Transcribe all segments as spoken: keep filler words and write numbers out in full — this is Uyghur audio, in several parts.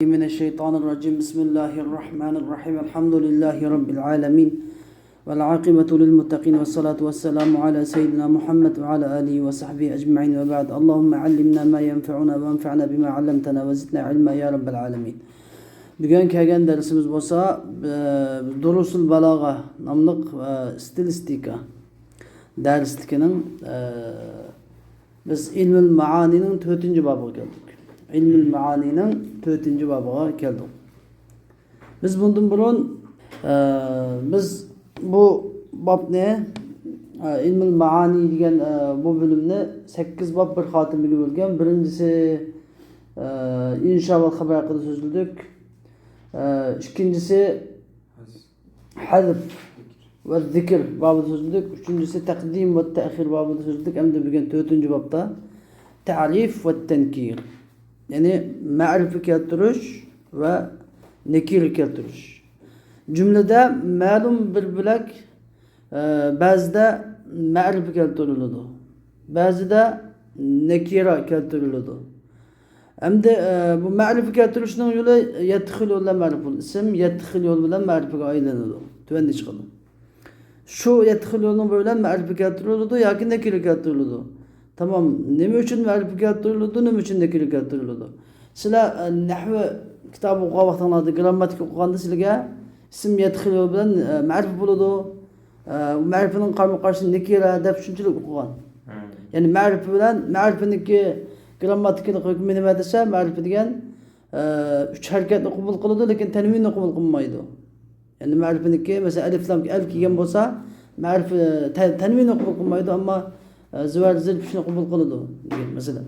من الشيطان الرجيم. بسم الله الرحمن الرحيم. الحمد لله رب العالمين. والعاقبة للمتقين والصلاة والسلام على سيدنا محمد وعلى آله وصحبه أجمعين وبعد. اللهم علمنا ما ينفعنا وانفعنا بما علمتنا وزدنا علما يا رب العالمين. بۈگۈن كەلگەن دەرسىمىز بولسا، ئە، دۇرۇسۇل بالاغا ناملىق، ئە، ستىلىستىكا دەرسلىكىنىڭ، ئە، بىز ئىلمۇل مائانىنىڭ تۆتىنچى بابىغا كەلدۇق. ئىلمۇل مائانىنىڭ تۆتىنچى بابىغا كەلدۇق. بىز بۇندىن بۇرۇن، ئە، بىز بۇ بابنى، ئە، ئىلمۇل مائانى دېگەن، ئە، بۇ بۆلۈمنى سەككىز باب بىر خاتىمىگە بۆلگەن. بىرىنچىسى، ئە، ئىنشا ۋە خەبەر ھەققىدە سۆزلىدۇك. ئە، ئىككىنچىسى، ھەزف ۋە زىكىر بابىدا سۆزلىدۇق. ئۈچىنچىسى، تەقدىم ۋە تەخىر بابىدا سۆزلىدۇق. ئەمدى بۈگۈن تۆتىنچى بابتا تەرىف ۋە تەنكىر، يەنى مەرىپە كەلتۈرۈش ۋە نەكىرە كەلتۈرۈش. جۈملىدە مەلۇم بىر بۆلەك، ئە، بەزىدە مەرىپە كەلتۈرۈلىدۇ، بەزىدە نەكىرە كەلتۈرۈلىدۇ. ئەمدى، ئە، بۇ مەرىپە كەلتۈرۈشنىڭ يولى يەتتە خىل يول بىلەن مەرىپە بولىدۇ. ئىسىم يەتتە خىل يول بىلەن مەرىپىگە ئايلىنىدۇ. تۆۋەندە چىقىدۇ. شۇ يەتتە خىل يولنىڭ بىرى بىلەن مەرىپە كەلتۈرۈلىدۇ ياكى نەكىرە كەلتۈرۈلىدۇ. تامام. نېمە ئۈچۈن مەرىپە كەلتۈرۈلىدۇ، نېمە ئۈچۈن نەكىرە كەلتۈرۈلىدۇ؟ سىلەر، ئە، نەھۋى كىتابى ئوقۇغان ۋاقتىڭلاردا، گىرامماتىكا ئوقۇغاندا سىلەرگە ئىسىم يەتتە خىل يول بىلەن، ئە، مەرىپە بولىدۇ. ئە، مەرىپىنىڭ قارىمۇ قارشى نەكىرە دەپ شۇنچىلىك ئوقۇغان. يەنى مەرىپە بىلەن مەرىپىنىڭكى گىرامماتىكىلىق ھۆكمى نېمە دېسە، مەرىپە دېگەن، ئە، ئۈچ ھەرىكەتنى قوبۇل قىلىدۇ، لېكىن تەنۋىننى قوبۇل قىلمايدۇ. يەنى مەرىپىنىڭكى، مەسىلەن، ئەلىف لام ئەل كەلگەن بولسا، مەرىپە، تە-، تەنۋىننى قوبۇل قىلمايدۇ، ئەمما، ئە، زىۋەر زىل پېشىنى قوبۇل قىلىدۇ دېگەن مەسىلەن.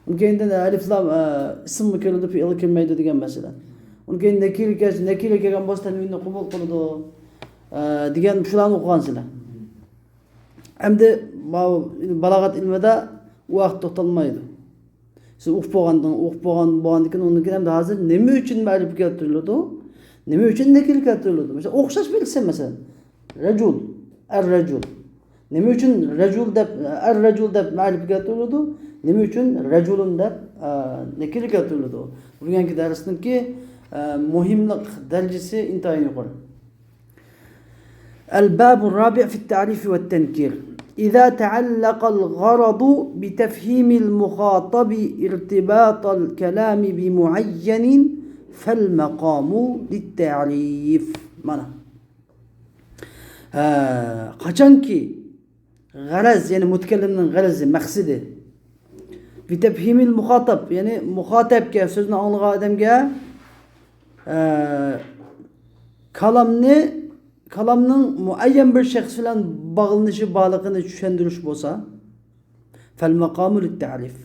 ئۇنىڭ كەينىدىن ئەلىف لام، ئە، ئىسىمغا كىرىدۇ، پېئىلغا كىرمەيدۇ دېگەن مەسىلەن. ئۇنىڭ كەينىدىن نەكىرە كەلسە، نەكىرە كەلگەن بولسا تەنۋىننى قوبۇل قىلىدۇ، ئە، دېگەن شۇلارنى ئوقۇغان سىلەر. ئەمدى ماۋۇ بالاغەت ئىلمىدا ئۇ ۋاقىت توختالمايدۇ. سىز ئۇقۇپ بولغاندىن، ئۇقۇپ بولغان، بولغاندىن كېيىن، ئۇنىڭدىن كېيىن ئەمدى ھازىر نېمە ئۈچۈن مەرىپە كەلتۈرۈلىدۇ؟ نېمە ئۈچۈن نەكىرە كەلتۈرۈلىدۇ؟ مەسىلەن، ئوخشاش بىر ئىسىم، مەسىلەن، رەجۇل، ئەر رەجۇل. نېمە ئۈچۈن رەجۇل دەپ، ئەر رەجۇل دەپ مەرىپە كەلتۈرۈلىدۇ؟ نېمە ئۈچۈن رەجۇلۇن دەپ، ئە، نەكىرە كەلتۈرۈلىدۇ؟ بۈگۈنكى دەرسنىڭكى، ئە، مۇھىملىق دەرىجىسى ئىنتايىن يۇقىرى. الباب الرابع في التعريف والتنكير. إذا تعلق الغرض بتفهيم المخاطب ارتباط الكلام بمعين فالمقام للتعريف. مانا. ھە، قاچانكى غەرەز، يەنى مۇتەكەللىمنىڭ غەرىزى، مەقسىتى، بىتەپھىمىل مۇخاتاب، يەنى مۇخاتەبكە، سۆزنى ئاڭلىغان ئادەمگە، ئە، كالامنى، كالامنىڭ مۇئەييەن بىر شەخس بىلەن باغلىنىشى بارلىقىنى چۈشەندۈرۈش بولسا، فەل ماقامۇ لىت تەرىف.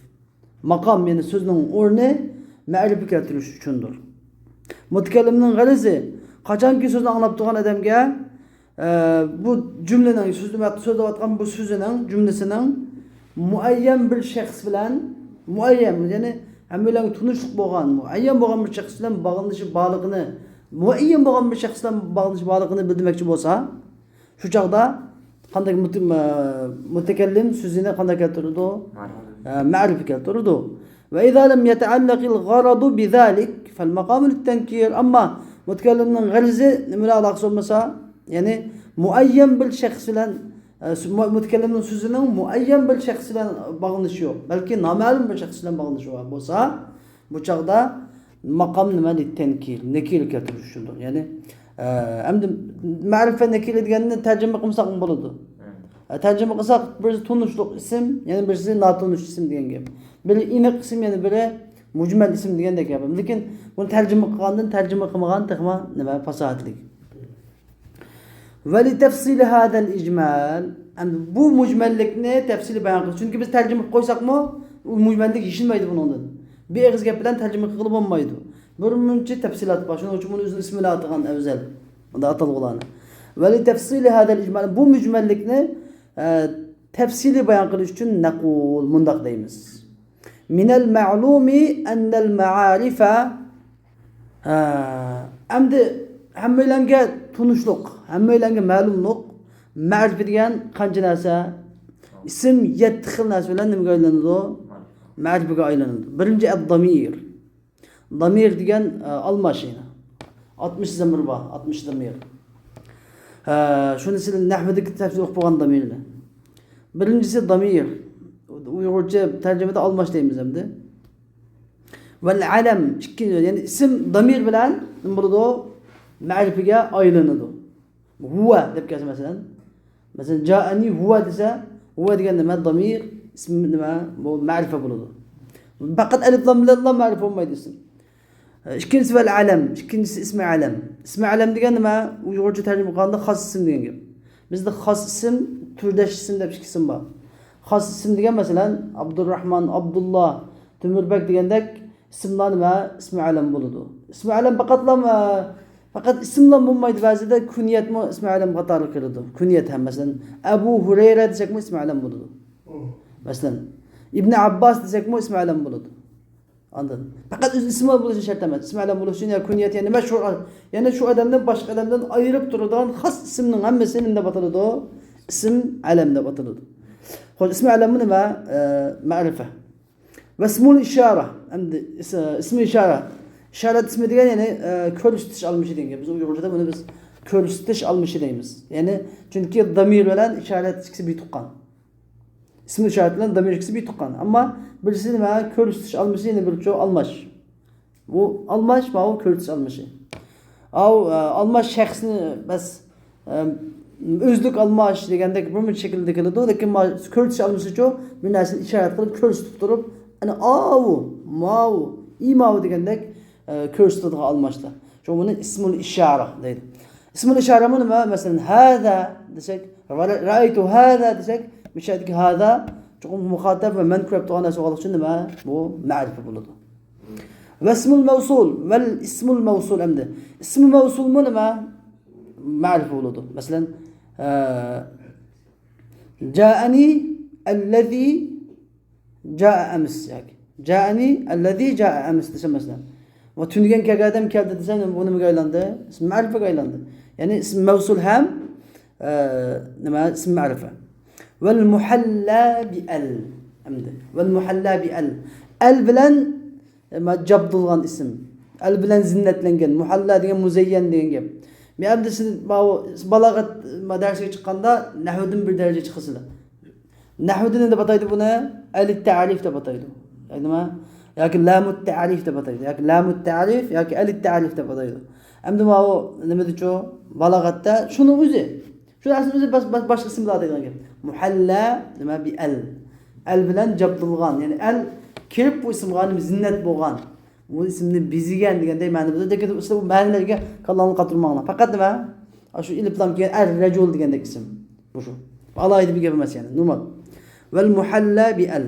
ماقام، يەنى سۆزنىڭ ئورنى مەرىپە كەلتۈرۈش ئۈچۈندۇر. مۇتەكەللىمنىڭ غەرىزى، قاچانكى سۆزنى ئاڭلاپ تۇرغان ئادەمگە، ئە، بۇ جۈملىنىڭ، سۆزلىمە-، سۆزلەۋاتقان بۇ سۆزىنىڭ، جۈملىسىنىڭ مۇئەييەن بىر شەخس بىلەن، مۇئەييەن، يەنى ھەممەيلەنگە تونۇشلۇق بولغان، مۇئەييەن بولغان بىر شەخس بىلەن باغلىنىشى بارلىقىنى، مۇئەييەن بولغان بىر شەخس بىلەن باغلىنىشى بارلىقىنى بىلدۈرمەكچى بولسا، شۇ چاغدا قانداق مۇت-، مە-، مۇتەكەللىم سۆزىنى قانداق كەلتۈرىدۇ؟ مەرىپە. ئە، مەرىپە كەلتۈرىدۇ. ۋە ئىزا لەم يەتەئەللەقىل غەرەزۇ بىزالىك فەل ماقامۇ لىت تەنكىر. ئەمما مۇتەكەللىمنىڭ غەرىزى نېمە بىلەن ئالاقىسى بولمىسا، يەنى مۇئەييەن بىر شەخس بىلەن، ئە، سۆ-، مۇ-، مۇتەكەللىمنىڭ سۆزىنىڭ مۇئەييەن بىر شەخس بىلەن باغلىنىشى يوق، بەلكى نامەلۇم بىر شەخس بىلەن باغلىنىشى بار بولسا، بۇ چاغدا ماقام نېمە؟ لىت تەنكىر، نەكىرە كەلتۈرۈش ئۈچۈندۇر. يەنى، ئە، ئەمدى مەرىپە نەكىرە دېگەننى تەرجىمە قىلمىساقمۇ بولىدۇ. ئە، تەرجىمە قىلساق، بىرسى تونۇشلۇق ئىسىم، يەنە بىرسى ناتونۇش ئىسىم دېگەن گەپ. بىرى ئېنىق ئىسىم، يەنە بىرى مۇجمەل ئىسىم دېگەندەك گەپ. لېكىن بۇنى تەرجىمە قىلغاندىن تەرجىمە قىلمىغان تېخىمۇ نېمە، پاساھەتلىك. ولتفصيل هذا الإجمال. ئەمدى بۇ مۇجمەللىكنى تەپسىلىي بايان قىلىش. چۈنكى بىز تەرجىمە قىلىپ قويساقمۇ، ئۇ مۇجمەللىك يېشىلمەيدۇ بۇنىڭدىن. بىر ئېغىز گەپ بىلەن تەرجىمە قىلغىلى بولمايدۇ. بىر مۇنچە تەپسىلات بار. شۇنىڭ ئۈچۈن بۇنى ئۆزىنىڭ ئىسمى بىلەن ئاتىغان ئەۋزەل. بۇنداق ئاتالغۇلارنى. ولتفصيل هذا الإجمال. بۇ مۇجمەللىكنى، ئە، تەپسىلىي بايان قىلىش ئۈچۈن نەقۇل، مۇنداق دەيمىز. من المعلوم أن المعارف، ھە، ئەمدى ھەممەيلەنگە تونۇشلۇق، ھەممەيلەنگە مەلۇملۇق، مەرىپە دېگەن قانچە نەرسە؟ ئىسىم يەتتە خىل نەرسە بىلەن نېمىگە ئايلىنىدۇ؟ مەرىپىگە ئايلىنىدۇ. بىرىنچى، ئەد-دامىر. دامىر دېگەن، ئە، ئالماش يەنە. ئاتمىش زامىر بار، ئاتمىش دامىر. ئە، شۇنى سىلەر نەھۋىدىكى تەپسىر ئوقۇپ بولغان دامىرنى. بىرىنچىسى دامىر. ئۇيغۇرچە تەرجىمىدە ئالماش دەيمىز ئەمدى. ۋەل ئەلەم، ئىككىنچى، يەنى ئىسىم دامىر بىلەن نېمە بولىدۇ؟ مەرىپىگە ئايلىنىدۇ. ھۇۋە دەپ كەلسە مەسىلەن. مەسىلەن، جائەنى ھۇۋە دېسە، ھۇۋە دېگەن نېمە؟ دامىر، ئىسىم نېمە؟ بۇ مەرىپە بولىدۇ. پەقەت ئەلىپ لام بىلەنلا مەرىپە بولمايدۇ ئىسىم. ئىككىنچىسى ۋەل ئەلەم. ئىككىنچىسى ئىسمى ئەلەم. ئىسمى ئەلەم دېگەن نېمە؟ ئۇيغۇرچە تەرجىمە قىلغاندا خاس ئىسىم دېگەن گەپ. بىزدە خاس ئىسىم، تۈرداش ئىسىم دەپ ئىككى ئىسىم بار. خاس ئىسىم دېگەن مەسىلەن، ئابدۇرراھمان، ئابدۇللا، تۆمۈربەگ دېگەندەك ئىسىملار نېمە؟ ئىسمى ئەلەم بولىدۇ. ئىسمى ئەلەم پەقەتلا، ئە، پەقەت ئىسىملا بولمايدۇ، بەزىدە كۇنيەتمۇ ئىسمى ئەلەم قاتارىغا كىرىدۇ. كۇنيەت ھەم، مەسىلەن، ئەبۇ ھۇرەيرە دېسەكمۇ ئىسمى ئەلەم بولىدۇ. مەسىلەن، ئىبنى ئابباس دېسەكمۇ ئىسمى ئەلەم بولىدۇ. ئاندىن پەقەت ئۆزى ئىسمى بولۇشى شەرت ئەمەس. ئىسمى ئەلەم بولۇش ئۈچۈن يا كۇنيەت، يەنى مەشھۇر، يەنى شۇ ئادەمنى باشقا ئادەمدىن ئايرىپ تۇرىدىغان خاس ئىسىمنىڭ ھەممىسى نېمە دەپ ئاتىلىدۇ؟ ئىسىم ئەلەم دەپ ئاتىلىدۇ. خوش، ئىسمى ئەلەممۇ نېمە؟ ئە، مەرىپە. ۋەسمۇل ئىشارە. ئەمدى ئىس-، ئىسمى ئىشارە. ئىشارەت ئىسمى دېگەن، يەنى، ئە، كۆرسىتىش ئالمىشى دېگەن گەپ. بىز ئۇيغۇرچىدا بۇنى بىز كۆرسىتىش ئالمىشى دەيمىز. يەنى، چۈنكى دامىر بىلەن ئىشارەت ئىككىسى بىر تۇغقان. ئىسمى ئىشارەت بىلەن دامىر ئىككىسى بىر تۇغقان. ئەمما بىرسى نېمە؟ كۆرسىتىش ئالمىشى، يەنە بىرىچۇ ئالماش. بۇ ئالماش، ماۋۇ كۆرسىتىش ئالمىشى. ئاۋۇ، ئە، ئالماش شەخسنى بەس، ئە، ئۆزلۈك ئالماش دېگەندەك بىر مۇنچە شەكىلدە كېلىدۇ، لېكىن ما-، كۆرسىتىش ئالمىشىچۇ بىر نەرسىنى ئىشارەت قىلىپ كۆرسىتىپ تۇرۇپ، ئەنە ئاۋۇ، ماۋۇ، ئى ماۋۇ دېگەندەك، ئە، كۆرسىتىدىغان ئالماشلار. شۇ بۇنى ئىسمۇل ئىشارە دەيدۇ. ئىسمۇل ئىشارەمۇ نېمە؟ مەسىلەن، ھازا دېسەك، رەئەيتۇ ھازا دېسەك، مۇشۇ يەردىكى ھازا چوقۇم مۇخاتەب ۋە مەن كۆرۈپ تۇرغان نەرسە بولغانلىقى ئۈچۈن نېمە؟ بۇ مەرىپە بولىدۇ. ۋەسمۇل مەۋسۇل، ۋەل ئىسمۇل مەۋسۇل ئەمدى. ئىسمۇ مەۋسۇلمۇ نېمە؟ مەرىپە بولىدۇ. مەسىلەن، ئە، جائەنى ئەللەزى جائە ئەمس ياكى جائەنى ئەللەزى جائە ئەمس دېسە مەسىلەن. ۋە تۈنۈگۈن كەلگەن ئادەم كەلدى دېسە، بۇ نېمىگە ئايلاندى؟ ئىسمى مەرىپىگە ئايلاندى. يەنى ئىسمى مەۋسۇل ھەم، ئە، نېمە؟ ئىسمى مەرىپە. ۋەل مۇھەللا بىئەل. ئەمدى. ۋەل مۇھەللا بىئەل. ئەل بىلەن، ئە، ما-، جابدۇلغان ئىسىم. ئەل بىلەن زىننەتلەنگەن. مۇھەللا دېگەن مۇزەييەن دېگەن گەپ. مەن ئەمدى سىز، ماۋۇ، سىز بالاغەت، ما، دەرسىگە چىققاندا نەھۋدىن بىر دەرىجە چىقىسىلەر. نەھۋدە نېمە دەپ ئاتايدۇ بۇنى؟ ئەلىت تەرىف دەپ ئاتايدۇ. يەنى نېمە؟ ياكى لامۇت تەرىف دەپ ئاتايدۇ. ياكى لامۇت تەرىف ياكى ئەلىت تەرىف دەپ ئاتايدۇ. ئەمدى ماۋۇ نېمىدىچۇ؟ بالاغەتتە شۇنىڭ ئۆزى. شۇ نەرسىنىڭ ئۆزى باش-، باش-، باشقا ئىسىم بىلەن ئاتايدىغان گەپ. مۇھەللا نېمە؟ بىئەل. ئەل بىلەن جابدۇلغان. يەنى ئەل كىرىپ بۇ ئىسىمغا نېمە؟ زىننەت بولغان. بۇ ئىسىمنى بېزىگەن دېگەندەك مەنە بىلدۈرىدۇ. لېكىن ئۇ مەنىلەرگە كاللاڭلارنى قاتۇرماڭلار. پەقەت نېمە؟ ئاشۇ ئېلىپ لام كىيگەن ئەر رەجۇل دېگەندەك ئىسىم. مۇشۇ. ئالاھىدە بىر گەپ ئەمەس يەنى. نورمال. ۋەل مۇھەللا بىئەل.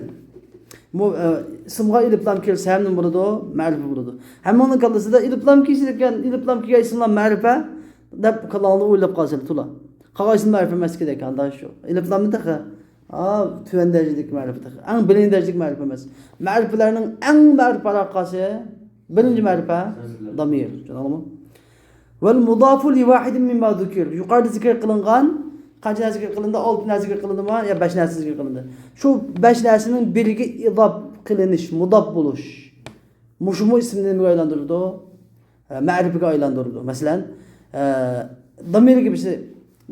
بۇ، ئە، ئىسىمغا ئېلىپ لام كىرسە ھەم نېمە بولىدۇ؟ مەرىپە بولىدۇ. ھەممىڭنىڭ كاللىسىدا ئېلىپ لام كىيسىدىكەن، ئېلىپ لام كىيگەن ئىسىملار مەرىپە دەپ كاللاڭدا ئويلاپ قالسىلا تولا. قالغان ئىسىم مەرىپە ئەمەسكىدەك، ئانداق شۇ. ئېلىپ لامنى تېخى. ئا، تۆۋەن دەرىجىلىك مەرىپە تېخى. ئەڭ بىرىنچى دەرىجىلىك مەرىپە ئەمەس. مەرىپىلەرنىڭ ئەڭ مەرىپە قايسى؟ بىرىنچى مەرىپە دامىر. چۈشەندىڭلارمۇ؟ ۋەل مۇدافۇ لىۋاھىدىن مىمما زۇكىر. يۇقىرىدا زىكىر قىلىنغان، قانچە نەرسە زىكىر قىلىندى؟ ئالتە نەرسە زىكىر قىلىندىمۇ؟ يا بەش نەرسە زىكىر قىلىندى؟ شۇ بەش نەرسىنىڭ بىرىگە ئىزاپ قىلىنىش، مۇداپ بولۇش. مۇشۇمۇ ئىسىمنى نېمىگە ئايلاندۇرىدۇ؟ ئە، مەرىپىگە ئايلاندۇرىدۇ. مەسىلەن، ئە، دامىرگە بىرسى،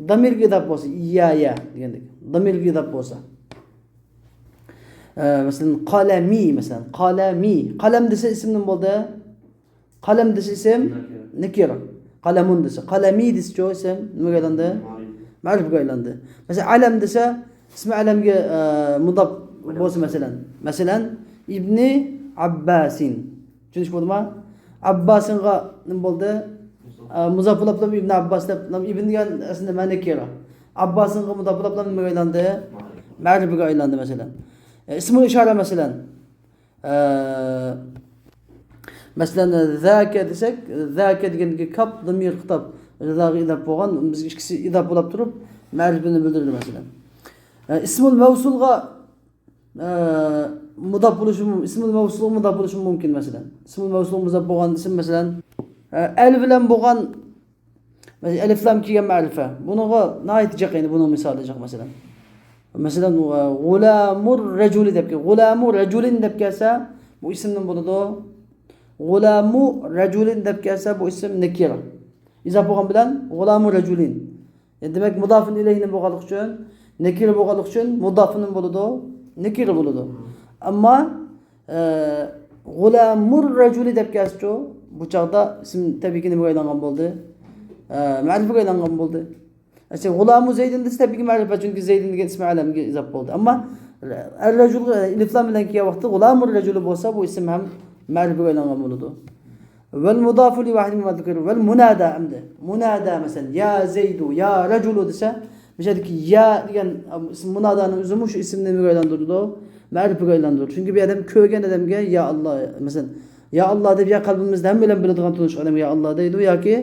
دامىرگە ئىزاپ بولسا، ئىيايە دېگەندەك. دامىرگە ئىزاپ بولسا. ئە، مەسىلەن، قەلەمى، مەسىلەن، قەلەمى. قەلەم دېسە ئىسىم نېمە بولدى؟ قەلەم دېسە ئىسىم نەكىرە. قەلەمۇن دېسە. قەلەمى دېسىچۇ ئىسىم نېمىگە ئايلاندى؟ مەرىپە. مەرىپىگە ئايلاندى. مەسىلەن، ئەلەم دېسە ئىسمى ئەلەمگە، ئە، مۇداپ بولسا مەسىلەن. مەسىلەن، ئىبنى ئابباسىن. چۈشىنىش بولدىما؟ ئابباسىنغا نېمە بولدى؟ ئە، مۇزاپ بولۇپلا ئىبنى ئابباس دەپ، ئىبن دېگەن ئەسلىدە مەنە نەكىرە. ئابباسىنغا مۇزاپ بولۇپلا نېمىگە ئايلاندى؟ مەرىپىگە ئايلاندى مەسىلەن. ئە، ئىسمۇل ئىشارە مەسىلەن. ئە، مەسىلەن، زاكە دېسەك، زاكە دېگەندىكى كاپ، دامىر خىتاب. رىزاغا ئىزاپ بولغان، بىزگە ئىككىسى ئىزاپ بولاپ تۇرۇپ، مەرىپىنى بىلدۈرىدۇ مەسىلەن. ئە، ئىسمۇل مەۋسۇلغا، ئە، مۇداپ بولۇشى مۇم-، ئىسمۇل مەۋسۇلغا مۇداپ بولۇشى مۇمكىن مەسىلەن. ئىسمۇل مەۋسۇلغا مۇداپ بولغان ئىسىم مەسىلەن، ئە، ئەل بىلەن بولغان مەسىلەن، ئەلىف لام كىيگەن مەرىپە. بۇنىڭغا ناھايىتى جىق، يەنى بۇنىڭ مىسالى جىق، مەسىلەن. مەسىلەن، غۇلامۇر رەجۇلى دەپ كەل-، غۇلامۇ رەجۇلىن دەپ كەلسە، بۇ ئىسىم نېمە بولىدۇ؟ غۇلامۇ رەجۇلىن دەپ كەلسە، بۇ ئىسىم نەكىرە. ئىزاپە بولغان بىلەن غۇلامۇ رەجۇلىن. يەنى دېمەك، مۇدافىن ئىلەيھىنى بولغانلىقى ئۈچۈن، نەكىرە بولغانلىقى ئۈچۈن مۇدافىن بولىدۇ، نەكىرە بولىدۇ. ئەمما، ئە، غۇلامۇر رەجۇلى دەپ كەلسىچۇ، بۇ چاغدا ئىسىم تەبىئىيكى نېمىگە ئايلانغان بولدى؟ ئە، مەرىپىگە ئايلانغان بولدى. ئەسلى غۇلامۇ زەيدىن دېسە، تەبىئىيكى مەرىپە، چۈنكى زەيدىن دېگەن ئىسمى ئەلەمگە ئىزاپە بولدى. ئەمما ئەر رەجۇل، ئېلىپلام بىلەن كەلگەن ۋاقىتتا غۇلامۇر رەجۇلى بولسا، بۇ ئىسىم ھەم مەرىپىگە ئايلانغان بولىدۇ. ۋەل مۇدافۇ لىۋاھىدىن مۇدەككەر ۋەل مۇنادا ئەمدى. مۇنادا، مەسىلەن، يا زەيدۇ، يا رەجۇلۇ دېسە، مۇشۇ يەردىكى يا دېگەن، ئىسىم مۇنادانىڭ ئۆزىمۇ شۇ ئىسىم نېمىگە ئايلاندۇرىدۇ؟ مەرىپىگە ئايلاندۇرىدۇ. چۈنكى بۇ ئادەم كۆرگەن ئادەمگە يا ئاللا، مەسىلەن، يا ئاللا دەپ، يا قەلبىمىزدە ھەممە بىلەن بىلىدىغان تونۇش ئادەمگە يا ئاللا دەيدۇ ياكى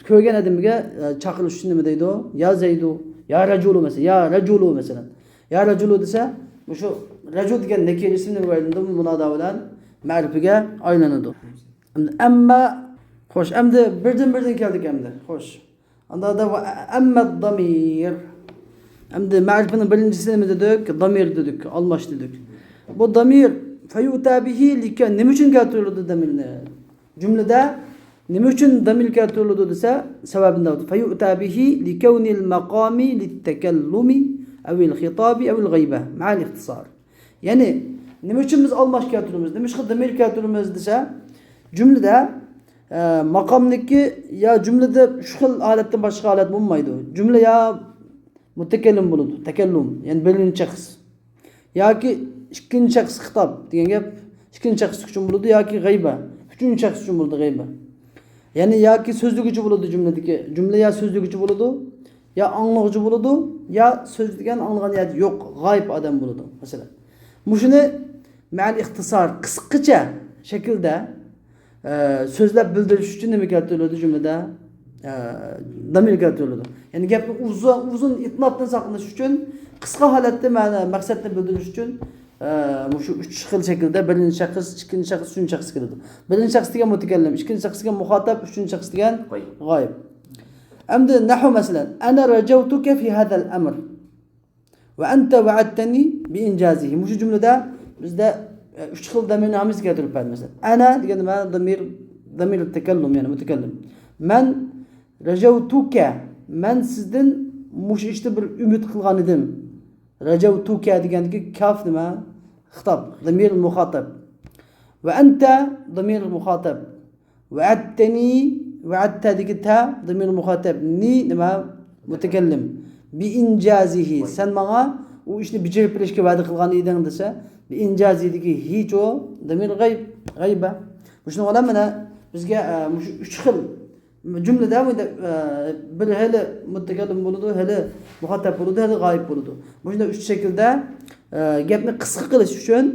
كۆرگەن ئادەمگە، ئە، چاقىرىش ئۈچۈن نېمە دەيدۇ؟ يا زەيدۇ، يا رەجۇلۇ مەسىلەن، يا رەجۇلۇ مەسىلەن. يا رەجۇلۇ دېسە، مۇشۇ رەجۇل دېگەن نەكىرە ئىسىم نېمىگە ئايلىنىدۇ؟ مۇنادا بىلەن مەرىپىگە ئايلىنىدۇ. ئەمدى ئەمما، خوش، ئەمدى بىردىن بىردىن كەلدۇق ئەمدى. خوش. ئاندا ۋە ئەممە دامىر. ئەمدى مەرىپىنىڭ بىرىنچىسى نېمە دېدۇق؟ دامىر دېدۇق، ئالماش دېدۇق. بۇ دامىر، فەيۇتا بىھى لىكە، نېمە ئۈچۈن كەلتۈرۈلىدۇ دامىرنى؟ جۈملىدە نېمە ئۈچۈن دامىر كەلتۈرۈلىدۇ دېسە، سەۋەبىنى دەۋاتىدۇ. فەيۇتا بىھى لىكەۋنىل مەقامى لىتتەكەللۇمى ئەۋىل خىتابى ئەۋىل غەيبە مەئەل ئىختىسار. يەنى، نېمە ئۈچۈن بىز ئالماش كەلتۈرىمىز؟ نېمىشقا دامىر كەلتۈرىمىز دېسە، جۈملىدە، ئە، ماقامنىكى يا جۈملىدە ئۈچ خىل ھالەتتىن باشقا ھالەت بولمايدۇ. جۈملە يا مۇتەكەللىم بولىدۇ، تەكەللۇم، يەنى بىرىنچى شەخس. ياكى ئىككىنچى شەخس خىتاب دېگەن گەپ ئىككىنچى شەخس ئۈچۈن بولىدۇ ياكى غەيبە، ئۈچىنچى شەخس ئۈچۈن بولىدۇ غەيبە. يەنى ياكى سۆزلىگۈچى بولىدۇ جۈملىدىكى، جۈملە يا سۆزلىگۈچى بولىدۇ، يا ئاڭلىغۇچى بولىدۇ، يا سۆزلىگەن، ئاڭلىغان يەردە يوق، غايىب ئادەم بولىدۇ، مەسىلەن. مۇشۇنى مەن ئىختىسار، قىسقىچە شەكىلدە، ئە، سۆزلەپ بىلدۈرۈش ئۈچۈن نېمە كەلتۈرۈلىدۇ جۈملىدە؟ ئە، دامىر كەلتۈرۈلىدۇ. يەنى گەپنى ئۇزۇن، ئۇزۇن ئىتنابتىن ساقلىنىش ئۈچۈن قىسقا ھالەتتە مەنە، مەقسەتنى بىلدۈرۈش ئۈچۈن، ئە، مۇشۇ ئۈچ خىل شەكىلدە بىرىنچى شەخس، ئىككىنچى شەخس، ئۈچىنچى شەخس كېلىدۇ. بىرىنچى شەخس دېگەن مۇتەكەللىم، ئىككىنچى شەخس دېگەن مۇخاتەب، ئۈچىنچى شەخس دېگەن غايىب. غايىب. ئەمدى نەھۋ مەسىلەن، ئەنە رەجەۋتۇكە فى ھەزەل ئەمر. ۋە ئەنتە ۋەئەدتەنى بىئىنجازىھى. مۇشۇ جۈملىدە بىزدە، ئە، ئۈچ خىل دامىرنى ھەممىسى كەلتۈرۈپ بەردى. مەسىلەن، ئەنە دېگەن نېمە؟ دامىر، دامىر تەكەللۇم، يەنى مۇتەكەللىم. مەن رەجەۋتۇكە، مەن سىزدىن مۇشۇ ئىشتا بىر ئۈمىد قىلغان ئىدىم. رەجەۋتۇكە دېگەندىكى كاف نېمە؟ خىتاب، دامىر مۇخاتەب. ۋە ئەنتە دامىر مۇخاتەب. ۋەئەدتەنى، ۋەئەدتەدىكى تە، دامىر مۇخاتەب، نى، نېمە؟ مۇتەكەللىم. بىئىنجازىھى، سەن ماڭا ئۇ ئىشنى بېجىرىپ بېرىشكە ۋەدە قىلغان ئىدىڭ دېسە، بىئىنجازىدىكى ھىچۇ، دامىر غەيب، غەيبە. مۇشۇنىڭ بىلەن مانا بىزگە، ئە، مۇشۇ ئۈچ خىل جۈملىدە بۇنداق، ئە، بىر ھېلى مۇتەكەللىم بولىدۇ، ھېلى مۇخاتەب بولىدۇ، ھېلى غايىب بولىدۇ. مۇشۇنداق ئۈچ شەكىلدە، ئە، گەپنى قىسقا قىلىش ئۈچۈن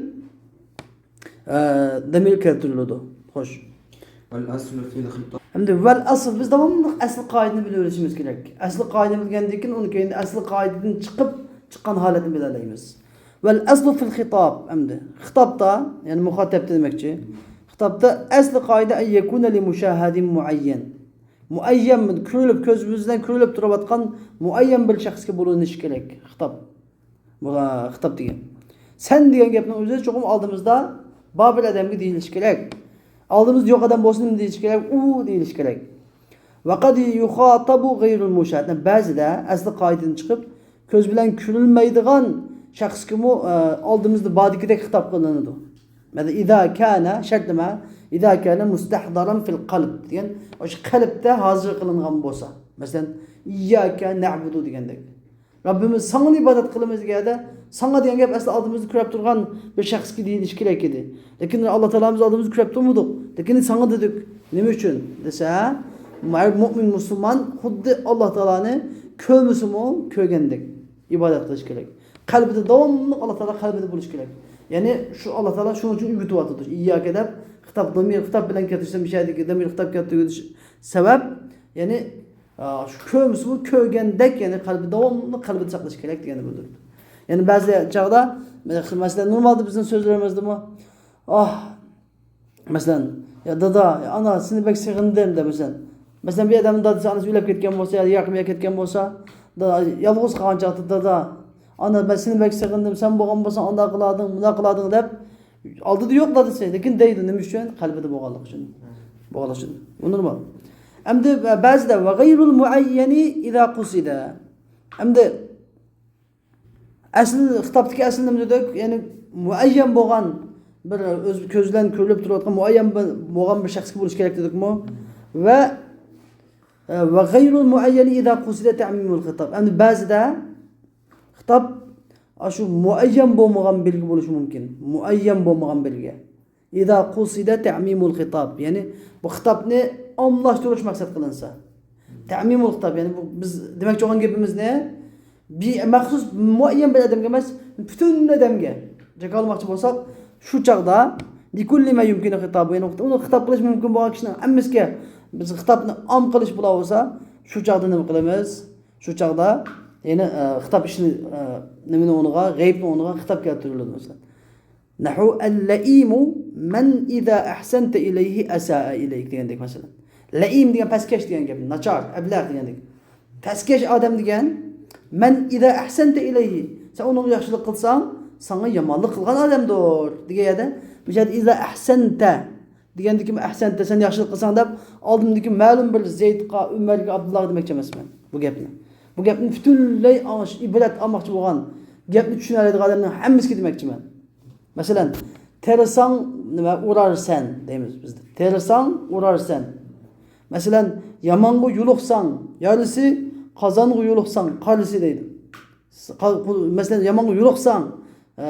ئە، دەمىر كەلتۈرۈلىدۇ. خوش. والأصل في الخطاب. ئەمدى ۋەل ئەسل، بىز داۋاملىق ئەسلى قائىدىنى بىلىۋېلىشىمىز كېرەك. ئەسلى قائىدىنى بىلگەندىن كېيىن، ئۇنىڭ كېيىن ئەسلى قائىدىدىن چىقىپ، چىققان ھالەتنى بىلەلەيمىز. ۋەل ئەسلۇ فىل خىتاب، ئەمدى خىتابتا، يەنى مۇخاتەبتە دېمەكچى. خىتابتا ئەسلى قائىدە، أن يكون لمشاهد معين. مۇئەييەن، كۆرۈلۈپ، كۆزىمىز بىلەن كۆرۈلۈپ تۇرۇۋاتقان مۇئەييەن بىر شەخسكە بولۇنۇشى كېرەك خىتاب. بۇ، خىتاب دېگەن. سەن دېگەن گەپنىڭ ئۆزى چوقۇم ئالدىمىزدا بار بىر ئادەمگە دېيىلىشى كېرەك. ئالدىمىزدا يوق ئادەم بولسا نېمە دېيىلىشى كېرەك؟ ئۇ دېيىلىشى كېرەك. ۋەقەد يۇخاتەبۇ غەيرۇل مۇشاھەد. بەزىدە ئەسلى قائىدىدىن چىقىپ، كۆز بىلەن كۆرۈلمەيدىغان شەخسكىمۇ، ئە، ئالدىمىزدا باردىكىدەك خىتاب قىلىنىدۇ. مەسىلەن، ئىزا كانە، شەرت نېمە؟ ئىزا كانە مۇستەھزەرەن فىل قەلب دېگەن، ئاشۇ قەلبتە ھازىر قىلىنغان بولسا. مەسىلەن، ئىيياكە نەئبۇدۇ دېگەندەك. رەببىمىز ساڭىلا ئىبادەت قىلىمىز دېگەندە، ساڭا دېگەن گەپ ئەسلى ئالدىمىزدا كۆرۈپ تۇرغان بىر شەخسكە دېيىلىشى كېرەك ئىدى. لېكىن ئاللا تائالا بىز ئالدىمىزدا كۆرۈپ تۇرمىدۇق. لېكىن ساڭا دېدۇق. نېمە ئۈچۈن دېسە، مۇئمىن مۇسۇلمان خۇددى ئاللا تائالانى كۆرمىسىمۇ كۆرگەندەك ئىبادەت قىلىش كېرەك. قەلبىدە داۋاملىق ئاللا تائالا قەلبىدە بولۇشى كېرەك. يەنى شۇ ئاللا تائالا شۇنىڭ ئۈچۈن ئۆگىتىۋاتىدۇ. ئىيياكە دەپ خىتاب، دامىر خىتاب بىلەن كەلتۈرسەم، مۇشۇ يەردىكى دامىر خىتاب كەلتۈرگۈزۈش سەۋەب، يەنى ئا، شۇ كۆرمىسىمۇ كۆرگەندەك، يەنى قەلبى داۋاملىق قەلبىدە ساقلىشى كېرەك دېگەننى بىلدۈرىدۇ. يەنى بەزى چاغدا، مەسىلەن، نورمالدا بىزنىڭ سۆزلىرىمىزدىمۇ، ئاھ، مەسىلەن، يا دادا، يا ئانا، سېنى بەك سېغىندىم دەپ، مەسىلەن. مەسىلەن، بىر ئادەمنىڭ دادىسى، ئانىسى ئۆلۈپ كەتكەن بولسا، يا يېقىن بىر يەرگە كەتكەن بولسا، دا-، يالغۇز قالغان چاغدا، دادا، ئانا، مەن سېنى بەك سېغىندىم، سەن بولغان بولساڭ ئانداق قىلاتتىڭ، مۇنداق قىلاتتىڭ دەپ، ئالدىدا يوق دادىسى، لېكىن دەيدۇ. نېمە ئۈچۈن؟ قەلبىدە بولغانلىقى ئۈچۈن. بولغانلىقى ئۈچۈن. بۇ نورمال. ئەمدى بەزىدە ۋە غەيرۇل مۇئەييەنى ئىزا قۇسىدە. ئەمدى ئەسلى، خىتابتىكى ئەسلى نېمە دېدۇق؟ يەنى مۇئەييەن بولغان بىر، ئۆز كۆز بىلەن كۆرۈلۈپ تۇرۇۋاتقان مۇئەييەن بىر، بولغان بىر شەخسكە بولۇشى كېرەك دېدۇقمۇ؟ ۋە، ۋە غەيرۇل مۇئەييەنى ئىزا قۇسىدە تەئمىمۇل خىتاب. ئەمدى بەزىدە خىتاب ئاشۇ مۇئەييەن بولمىغان بىرگە بولۇشى مۇمكىن. مۇئەييەن بولمىغان بىرگە. ئىزا قۇسىدە تەئمىمۇل خىتاب، يەنى بۇ خىتابنى ئاممىلاشتۇرۇش مەقسەت قىلىنسا. تەئمىمۇل خىتاب، يەنى بۇ بىز دېمەكچى بولغان گېپىمىزنى بىر مەخسۇس مۇئەييەن بىر ئادەمگە ئەمەس، پۈتۈن ئادەمگە جاكارلىماقچى بولساق، شۇ چاغدا لىكۇللى مەن يۇمكىنۇ خىتابۇ، يەنى ئۇنى خىتاب قىلىش مۇمكىن بولغان كىشىنىڭ ھەممىسىگە بىز خىتابنى ئام قىلىش بولاۋاتسا، شۇ چاغدا نېمە قىلىمىز؟ شۇ چاغدا يەنى، ئە، خىتاب ئىشنى، ئە، نېمىنىڭ ئورنىغا، غەيىبنىڭ ئورنىغا خىتاب كەلتۈرۈلىدۇ، مەسىلەن. نەھۋۇ، ئەللەئىمۇ مەن ئىزا ئەھسەنتە ئىلەيھى ئەسائە ئىلەيك دېگەندەك، مەسىلەن. لەئىم دېگەن پەسكەش دېگەن گەپ، ناچار، ئەبلەغ دېگەندەك. پەسكەش ئادەم دېگەن، مەن ئىزا ئەھسەنتە ئىلەيھى، سەن ئۇنىڭغا ياخشىلىق قىلساڭ، ساڭا يامانلىق قىلغان ئادەمدۇر دېگەن يەردە، بۇ يەردە ئىزا ئەھسەنتە دېگەندىكى ئەھسەنتە، سەن ياخشىلىق قىلساڭ دەپ، ئالدىمدىكى مەلۇم بىر زەيدقا، ئۆمەرگە، ئابدۇللاغا دېمەكچى ئەمەسمەن بۇ گەپنى. بۇ گەپنى پۈتۈنلەي ئاڭلاش، ئىبرەت ئالماقچى بولغان، گەپنى چۈشىنەلەيدىغان ئادەمنىڭ ھەممىسىگە دېمەكچىمەن. مەسىلەن، تېرىساڭ نېمە ئۇرارسەن دەيمىز بىزدە. تېرىساڭ ئۇرارسەن. مەسىلەن، يامانغا يولۇقساڭ يارىسى، قازانغا يولۇقساڭ قارىسى دەيدۇ. قا-، قۇ-، مەسىلەن، يامانغا يولۇقساڭ، ئە،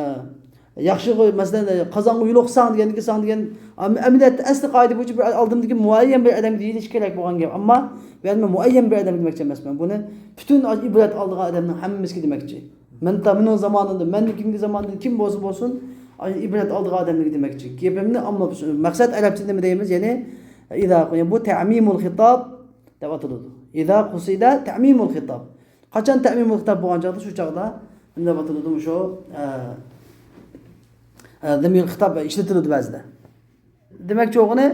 ياخشىغا، مەسىلەن، قازانغا يولۇقساڭ دېگەندىكى ساڭ دېگەن، ئەم-، ئەمەلىيەتتە ئەسلى قائىدە بويىچە بىر ئالدىمدىكى مۇئەييەن بىر ئادەمگە دېيىلىشى كېرەك بولغان گەپ. ئەمما بۇ يەردە مەن مۇئەييەن بىر ئادەمگە دېمەكچى ئەمەسمەن. بۇنى پۈتۈن ئىبرەت ئالىدىغان ئادەمنىڭ ھەممىسىگە دېمەكچى. مەن تا مېنىڭ زامانىمدا، مەندىن كېيىنكى زاماندا كىم بولسا بولسۇن، ئىبرەت ئالىدىغان ئادەمگە دېمەكچى. گېپىمنى ئامما، مەقسەت ئەرەبچە نېمە دەيمىز؟ يەنى، ئىزا، بۇ تەمىمۇل خىتاب دەپ ئاتىلىدۇ. ئىزا قۇسىدە تەمىمۇل خىتاب. قاچان تەمىمۇل خىتاب بولغان چاغدا، شۇ چاغدا نېمە دەپ ئاتىلىدۇ؟ شۇ، ئە، ئە، دەمىر خىتاب ئىشلىتىلىدۇ بەزىدە. دېمەكچى بولغىنى،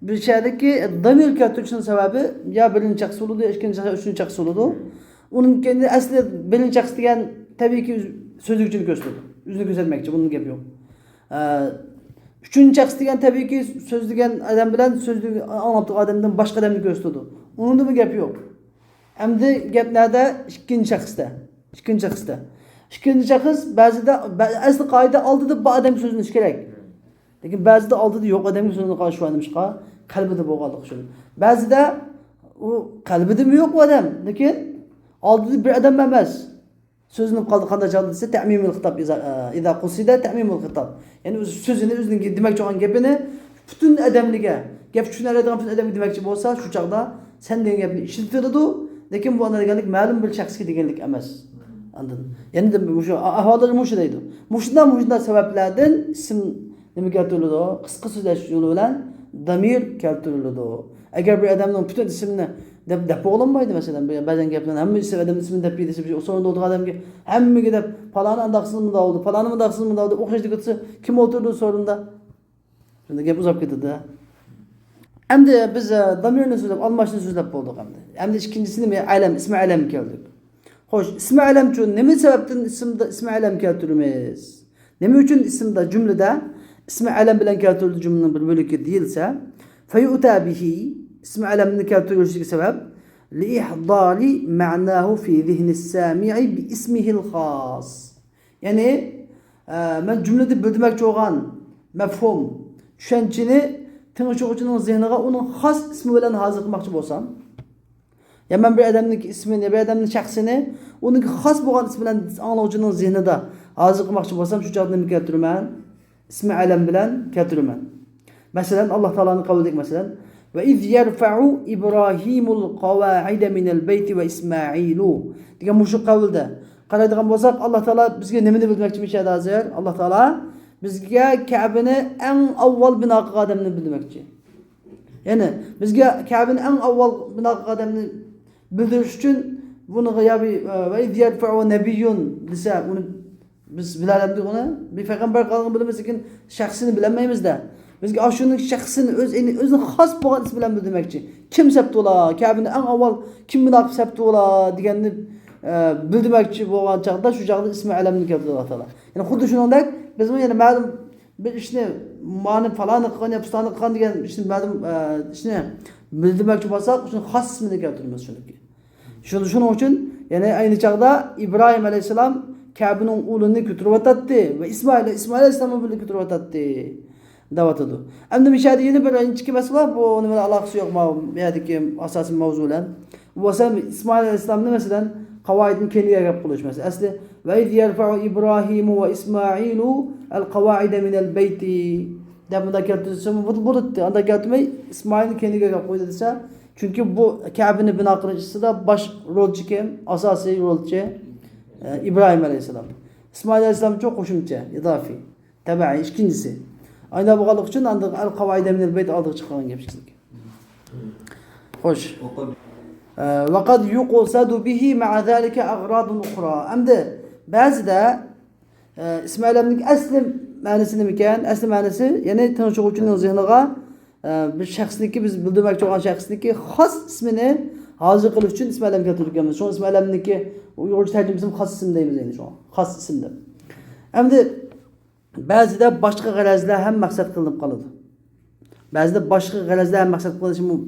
بىر شەدىكى دەمىر كەلتۈرۈشنىڭ سەۋەبى يا بىرىنچى شەخس بولىدۇ، يا ئىككىنچى شەخس، ئۈچىنچى شەخس بولىدۇ. ئۇنىڭ كەينىدە ئەسلى بىرىنچى شەخس دېگەن تەبىئىيكى سۆزلۈكچىنى كۆرسىتىدۇ. ئۆزىنى كۆرسەتمەكچى، بۇنىڭ گەپى يوق. ئە، ئۈچىنچى شەخس دېگەن تەبىئىيكى سۆزلىگەن ئادەم بىلەن سۆزنى ئاڭلاپ تۇرغان ئادەمدىن باشقا ئادەمنى كۆرسىتىدۇ. ئۇنىڭدىمۇ گەپ يوق. ئەمدى گەپ نەدە؟ ئىككىنچى شەخستە. ئىككىنچى شەخستە. ئىككىنچى شەخس بەزىدە، بە-، ئەسلى قائىدە ئالدىدا بار ئادەمگە سۆزلىنىشى كېرەك. لېكىن بەزىدە ئالدىدا يوق ئادەمگە سۆزلىنىدىغان شۇ نېمىشقا؟ قەلبىدە بولغانلىقى ئۈچۈن. بەزىدە ئۇ قەلبىدىمۇ يوق ئۇ ئادەم، لېكىن ئالدىدا بىر ئادەم ئەمەس. سۆزلىنىپ قالدى، قانداق چاغدا دېسە، تەمىمۇل خىتاب، ئىزا، ئىزا قۇسىدە تەمىمۇل خىتاب. يەنى ئۆز سۆزىنى، ئۆزىنىڭ دېمەكچى بولغان گېپىنى پۈتۈن ئادەملەرگە، گەپ چۈشىنەلەيدىغان پۈتۈن ئادەمگە دېمەكچى بولسا، شۇ چاغدا سەن دېگەن گەپنى ئىشلىتىلىدۇ، لېكىن بۇ ئانداق دېگەنلىك مەلۇم بىر شەخسكە دېگەنلىك ئەمەس. ئاندىن يەنە مۇشۇ ئەھۋاللار مۇشۇ دەيدۇ. مۇشۇنداق، مۇشۇنداق سەۋەبلەردىن ئىسىم نېمە كەلتۈرۈلىدۇ؟ قىسقا سۆزلەش يولى بىلەن دامىر كەلتۈرۈلىدۇ. ئەگەر بىر ئادەمنىڭ پۈتۈن ئىسمىنى دەپ، دەپ بولمايدۇ، مەسىلەن، بىر، بەزەن گەپلەرنى ھەممە ئىسىم، ئادەمنىڭ ئىسمىنى دەپ بېرىسە، بىر سورۇندا ئولتۇرغان ئادەمگە ھەممىگە دەپ، پالانى ئانداقسىز مۇنداق بولدى، پالانى مۇنداقسىز مۇنداق بولدى، ئوخشاش دېگۈدىسى كىم ئولتۇرىدۇ سورۇندا؟ شۇنداق گەپ ئۇزاپ كېتىدۇ. ئەمدى بىز، ئە، دامىرنى سۆزلەپ، ئالماشنى سۆزلەپ بولدۇق ئەمدى. ئەمدى ئىككىنچىسى نېمە؟ ئەلەم، ئىسمى ئەلەمگە كەلدۇق. خوش، ئىسمى ئەلەمچۇ نېمە سەۋەبتىن ئىسىمدا، ئىسمى ئەلەم كەلتۈرىمىز؟ نېمە ئۈچۈن ئىسىمدا جۈملىدە ئىسمى ئەلەم بىلەن كەلتۈرۈلدى جۈملىنىڭ بىر بۆلىكى دېيىلسە، فيؤتى به، ئىسمى ئەلەمنى كەلتۈرۈلۈشىدىكى سەۋەب، لإحضار معناه في ذهن السامع باسمه الخاص. يەنى، ئە، مەن جۈملىدە بىلدۈرمەكچى بولغان مەپھۇم، چۈشەنچىنى تىڭشىغۇچىنىڭ زېھنىغا ئۇنىڭ خاس ئىسمى بىلەن ھازىر قىلماقچى بولسام، يا مەن بىر ئادەمنىڭ ئىسمىنى، بىر ئادەمنىڭ شەخسىنى، ئۇنىڭ خاس بولغان ئىسمى بىلەن ئاڭلىغۇچىنىڭ زېھنىدا ھازىر قىلماقچى بولسام، شۇ چاغدا نېمە كەلتۈرىمەن؟ ئىسمى ئەلەم بىلەن كەلتۈرىمەن. مەسىلەن، ئاللا تائالانىڭ قەۋلىدىكى مەسىلەن، وإذ يرفع إبراهيم القواعد من البيت وإسماعيل دېگەن مۇشۇ قەۋلدە قارايدىغان بولساق، ئاللا تائالا بىزگە نېمىنى بىلدۈرمەكچىمىش ھازىر؟ ئاللا تائالا بىزگە كەبىنى ئەڭ ئاۋۋال بىنا قىلغان ئادەمنى بىلدۈرمەكچى. يەنى بىزگە كەبىنى ئەڭ ئاۋۋال بىنا قىلغان ئادەمنى بىلدۈرۈش ئۈچۈن بۇنىڭغا يا بى، ۋە ئىز يەرفەئۇ نەبىييۇن دېسە، ئۇنى بىز بىلەلەمدۇق ئۇنى؟ بىر پەيغەمبەر قالغان بىلىمىز، لېكىن شەخسىنى بىلەلمەيمىز-دە. بىزگە ئاشۇنىڭ شەخسىنى ئۆز، يەنى ئۆزىنىڭ خاس بولغان ئىسمى بىلەن بىلدۈرمەكچى. كىم سەپتۇ ئۇلار؟ كەبىنى ئەڭ ئاۋۋال كىم بىنا قىلىپ سەپتۇ ئۇلار دېگەننى، ئە، بىلدۈرمەكچى بولغان چاغدا، شۇ چاغدا ئىسمى ئەلەمنى كەلتۈرىدۇ ئاللا تائالا. يەنى خۇددى شۇنىڭدەك بىزمۇ يەنە مەلۇم بىر ئىشنى، مانى پالانى قىلغان يا پۇستانى قىلغان دېگەن ئىشنى، مەلۇم، ئە، ئىشنى بىلدۈرمەكچى بولساق، شۇنى خاس ئىسمىنى كەلتۈرىمىز شۇنىڭكى. شۇ-، شۇنىڭ ئۈچۈن، يەنى ئەينى چاغدا ئىبراھىم ئەلەيھىسسالام كەبىنىڭ ئۇلىنى كۆتۈرۈۋاتاتتى ۋە ئىسمائىل، ئىسمائىل ئەلەيھىسسالاممۇ بىللە كۆتۈرۈۋاتاتتى دەۋاتىدۇ. ئەمدى مۇشۇ يەردە يەنە بىر ئىنچىكە مەسىلە بار، بۇ نېمە بىلەن ئالاقىسى يوق، ماۋۇ يەردىكى ئاساسىي ماۋزۇ بىلەن. بۇ بولسا ئىسمائىل ئەلەيھىسسالامنى، مەسىلەن، قاۋائىدنى كەينىگە ئەكەپ قويۇش مەسىلىسى. ئەسلى، «وإذ يرفع إبراهيم وإسماعيل القواعد من البيت» دەپ مۇنداق كەلتۈرسە بولاتتى. ئانداق كەلتۈرمەي، ئىسمائىلنى كەينىگە ئەكەپ قويدى دېسە، چۈنكى بۇ كەبىنى بىنا قىلىش ئىچىدە باش رولچى كىم؟ ئاساسىي رولچى، ئە، ئىبراھىم ئەلەيھىسسالام. ئىسمائىل ئەلەيھىسسالامچۇ قوشۇمچە، ئىزافىي. تەبەئىي، ئىككىنچىسى. ئاينا بولغانلىقى ئۈچۈن ئاندىن «القواعد من البيت» ئالدىغا چىققان گەپ ئىككىسىنىڭكى. خوش. ئە، «وقد يقصد به مع ذلك أغراض أخرى». ئەمدى بەزىدە، ئە، ئىسمى ئەلەمنىڭ ئەسلى مەنىسى نېمىكەن؟ ئەسلى مەنىسى، يەنى تىڭشىغۇچىنىڭ زېھنىغا، ئە، بىر شەخسنىڭكى، بىز بىلدۈرمەكچى بولغان شەخسنىڭكى خاس ئىسمىنى ھازىر قىلىش ئۈچۈن ئىسمى ئەلەم كەلتۈرگەنمىز. شۇڭا ئىسمى ئەلەمنىڭكى ئۇيغۇرچە تەرجىمىسىنى خاس ئىسىم دەيمىز، يەنى شۇڭا خاس ئىسىم دەپ. ئەمدى بەزىدە باشقا غەرەزلەر ھەم مەقسەت قىلىنىپ قالىدۇ. بەزىدە باشقا غەرەزلەر ھەم مەقسەت قىلىنىشى مۇ-،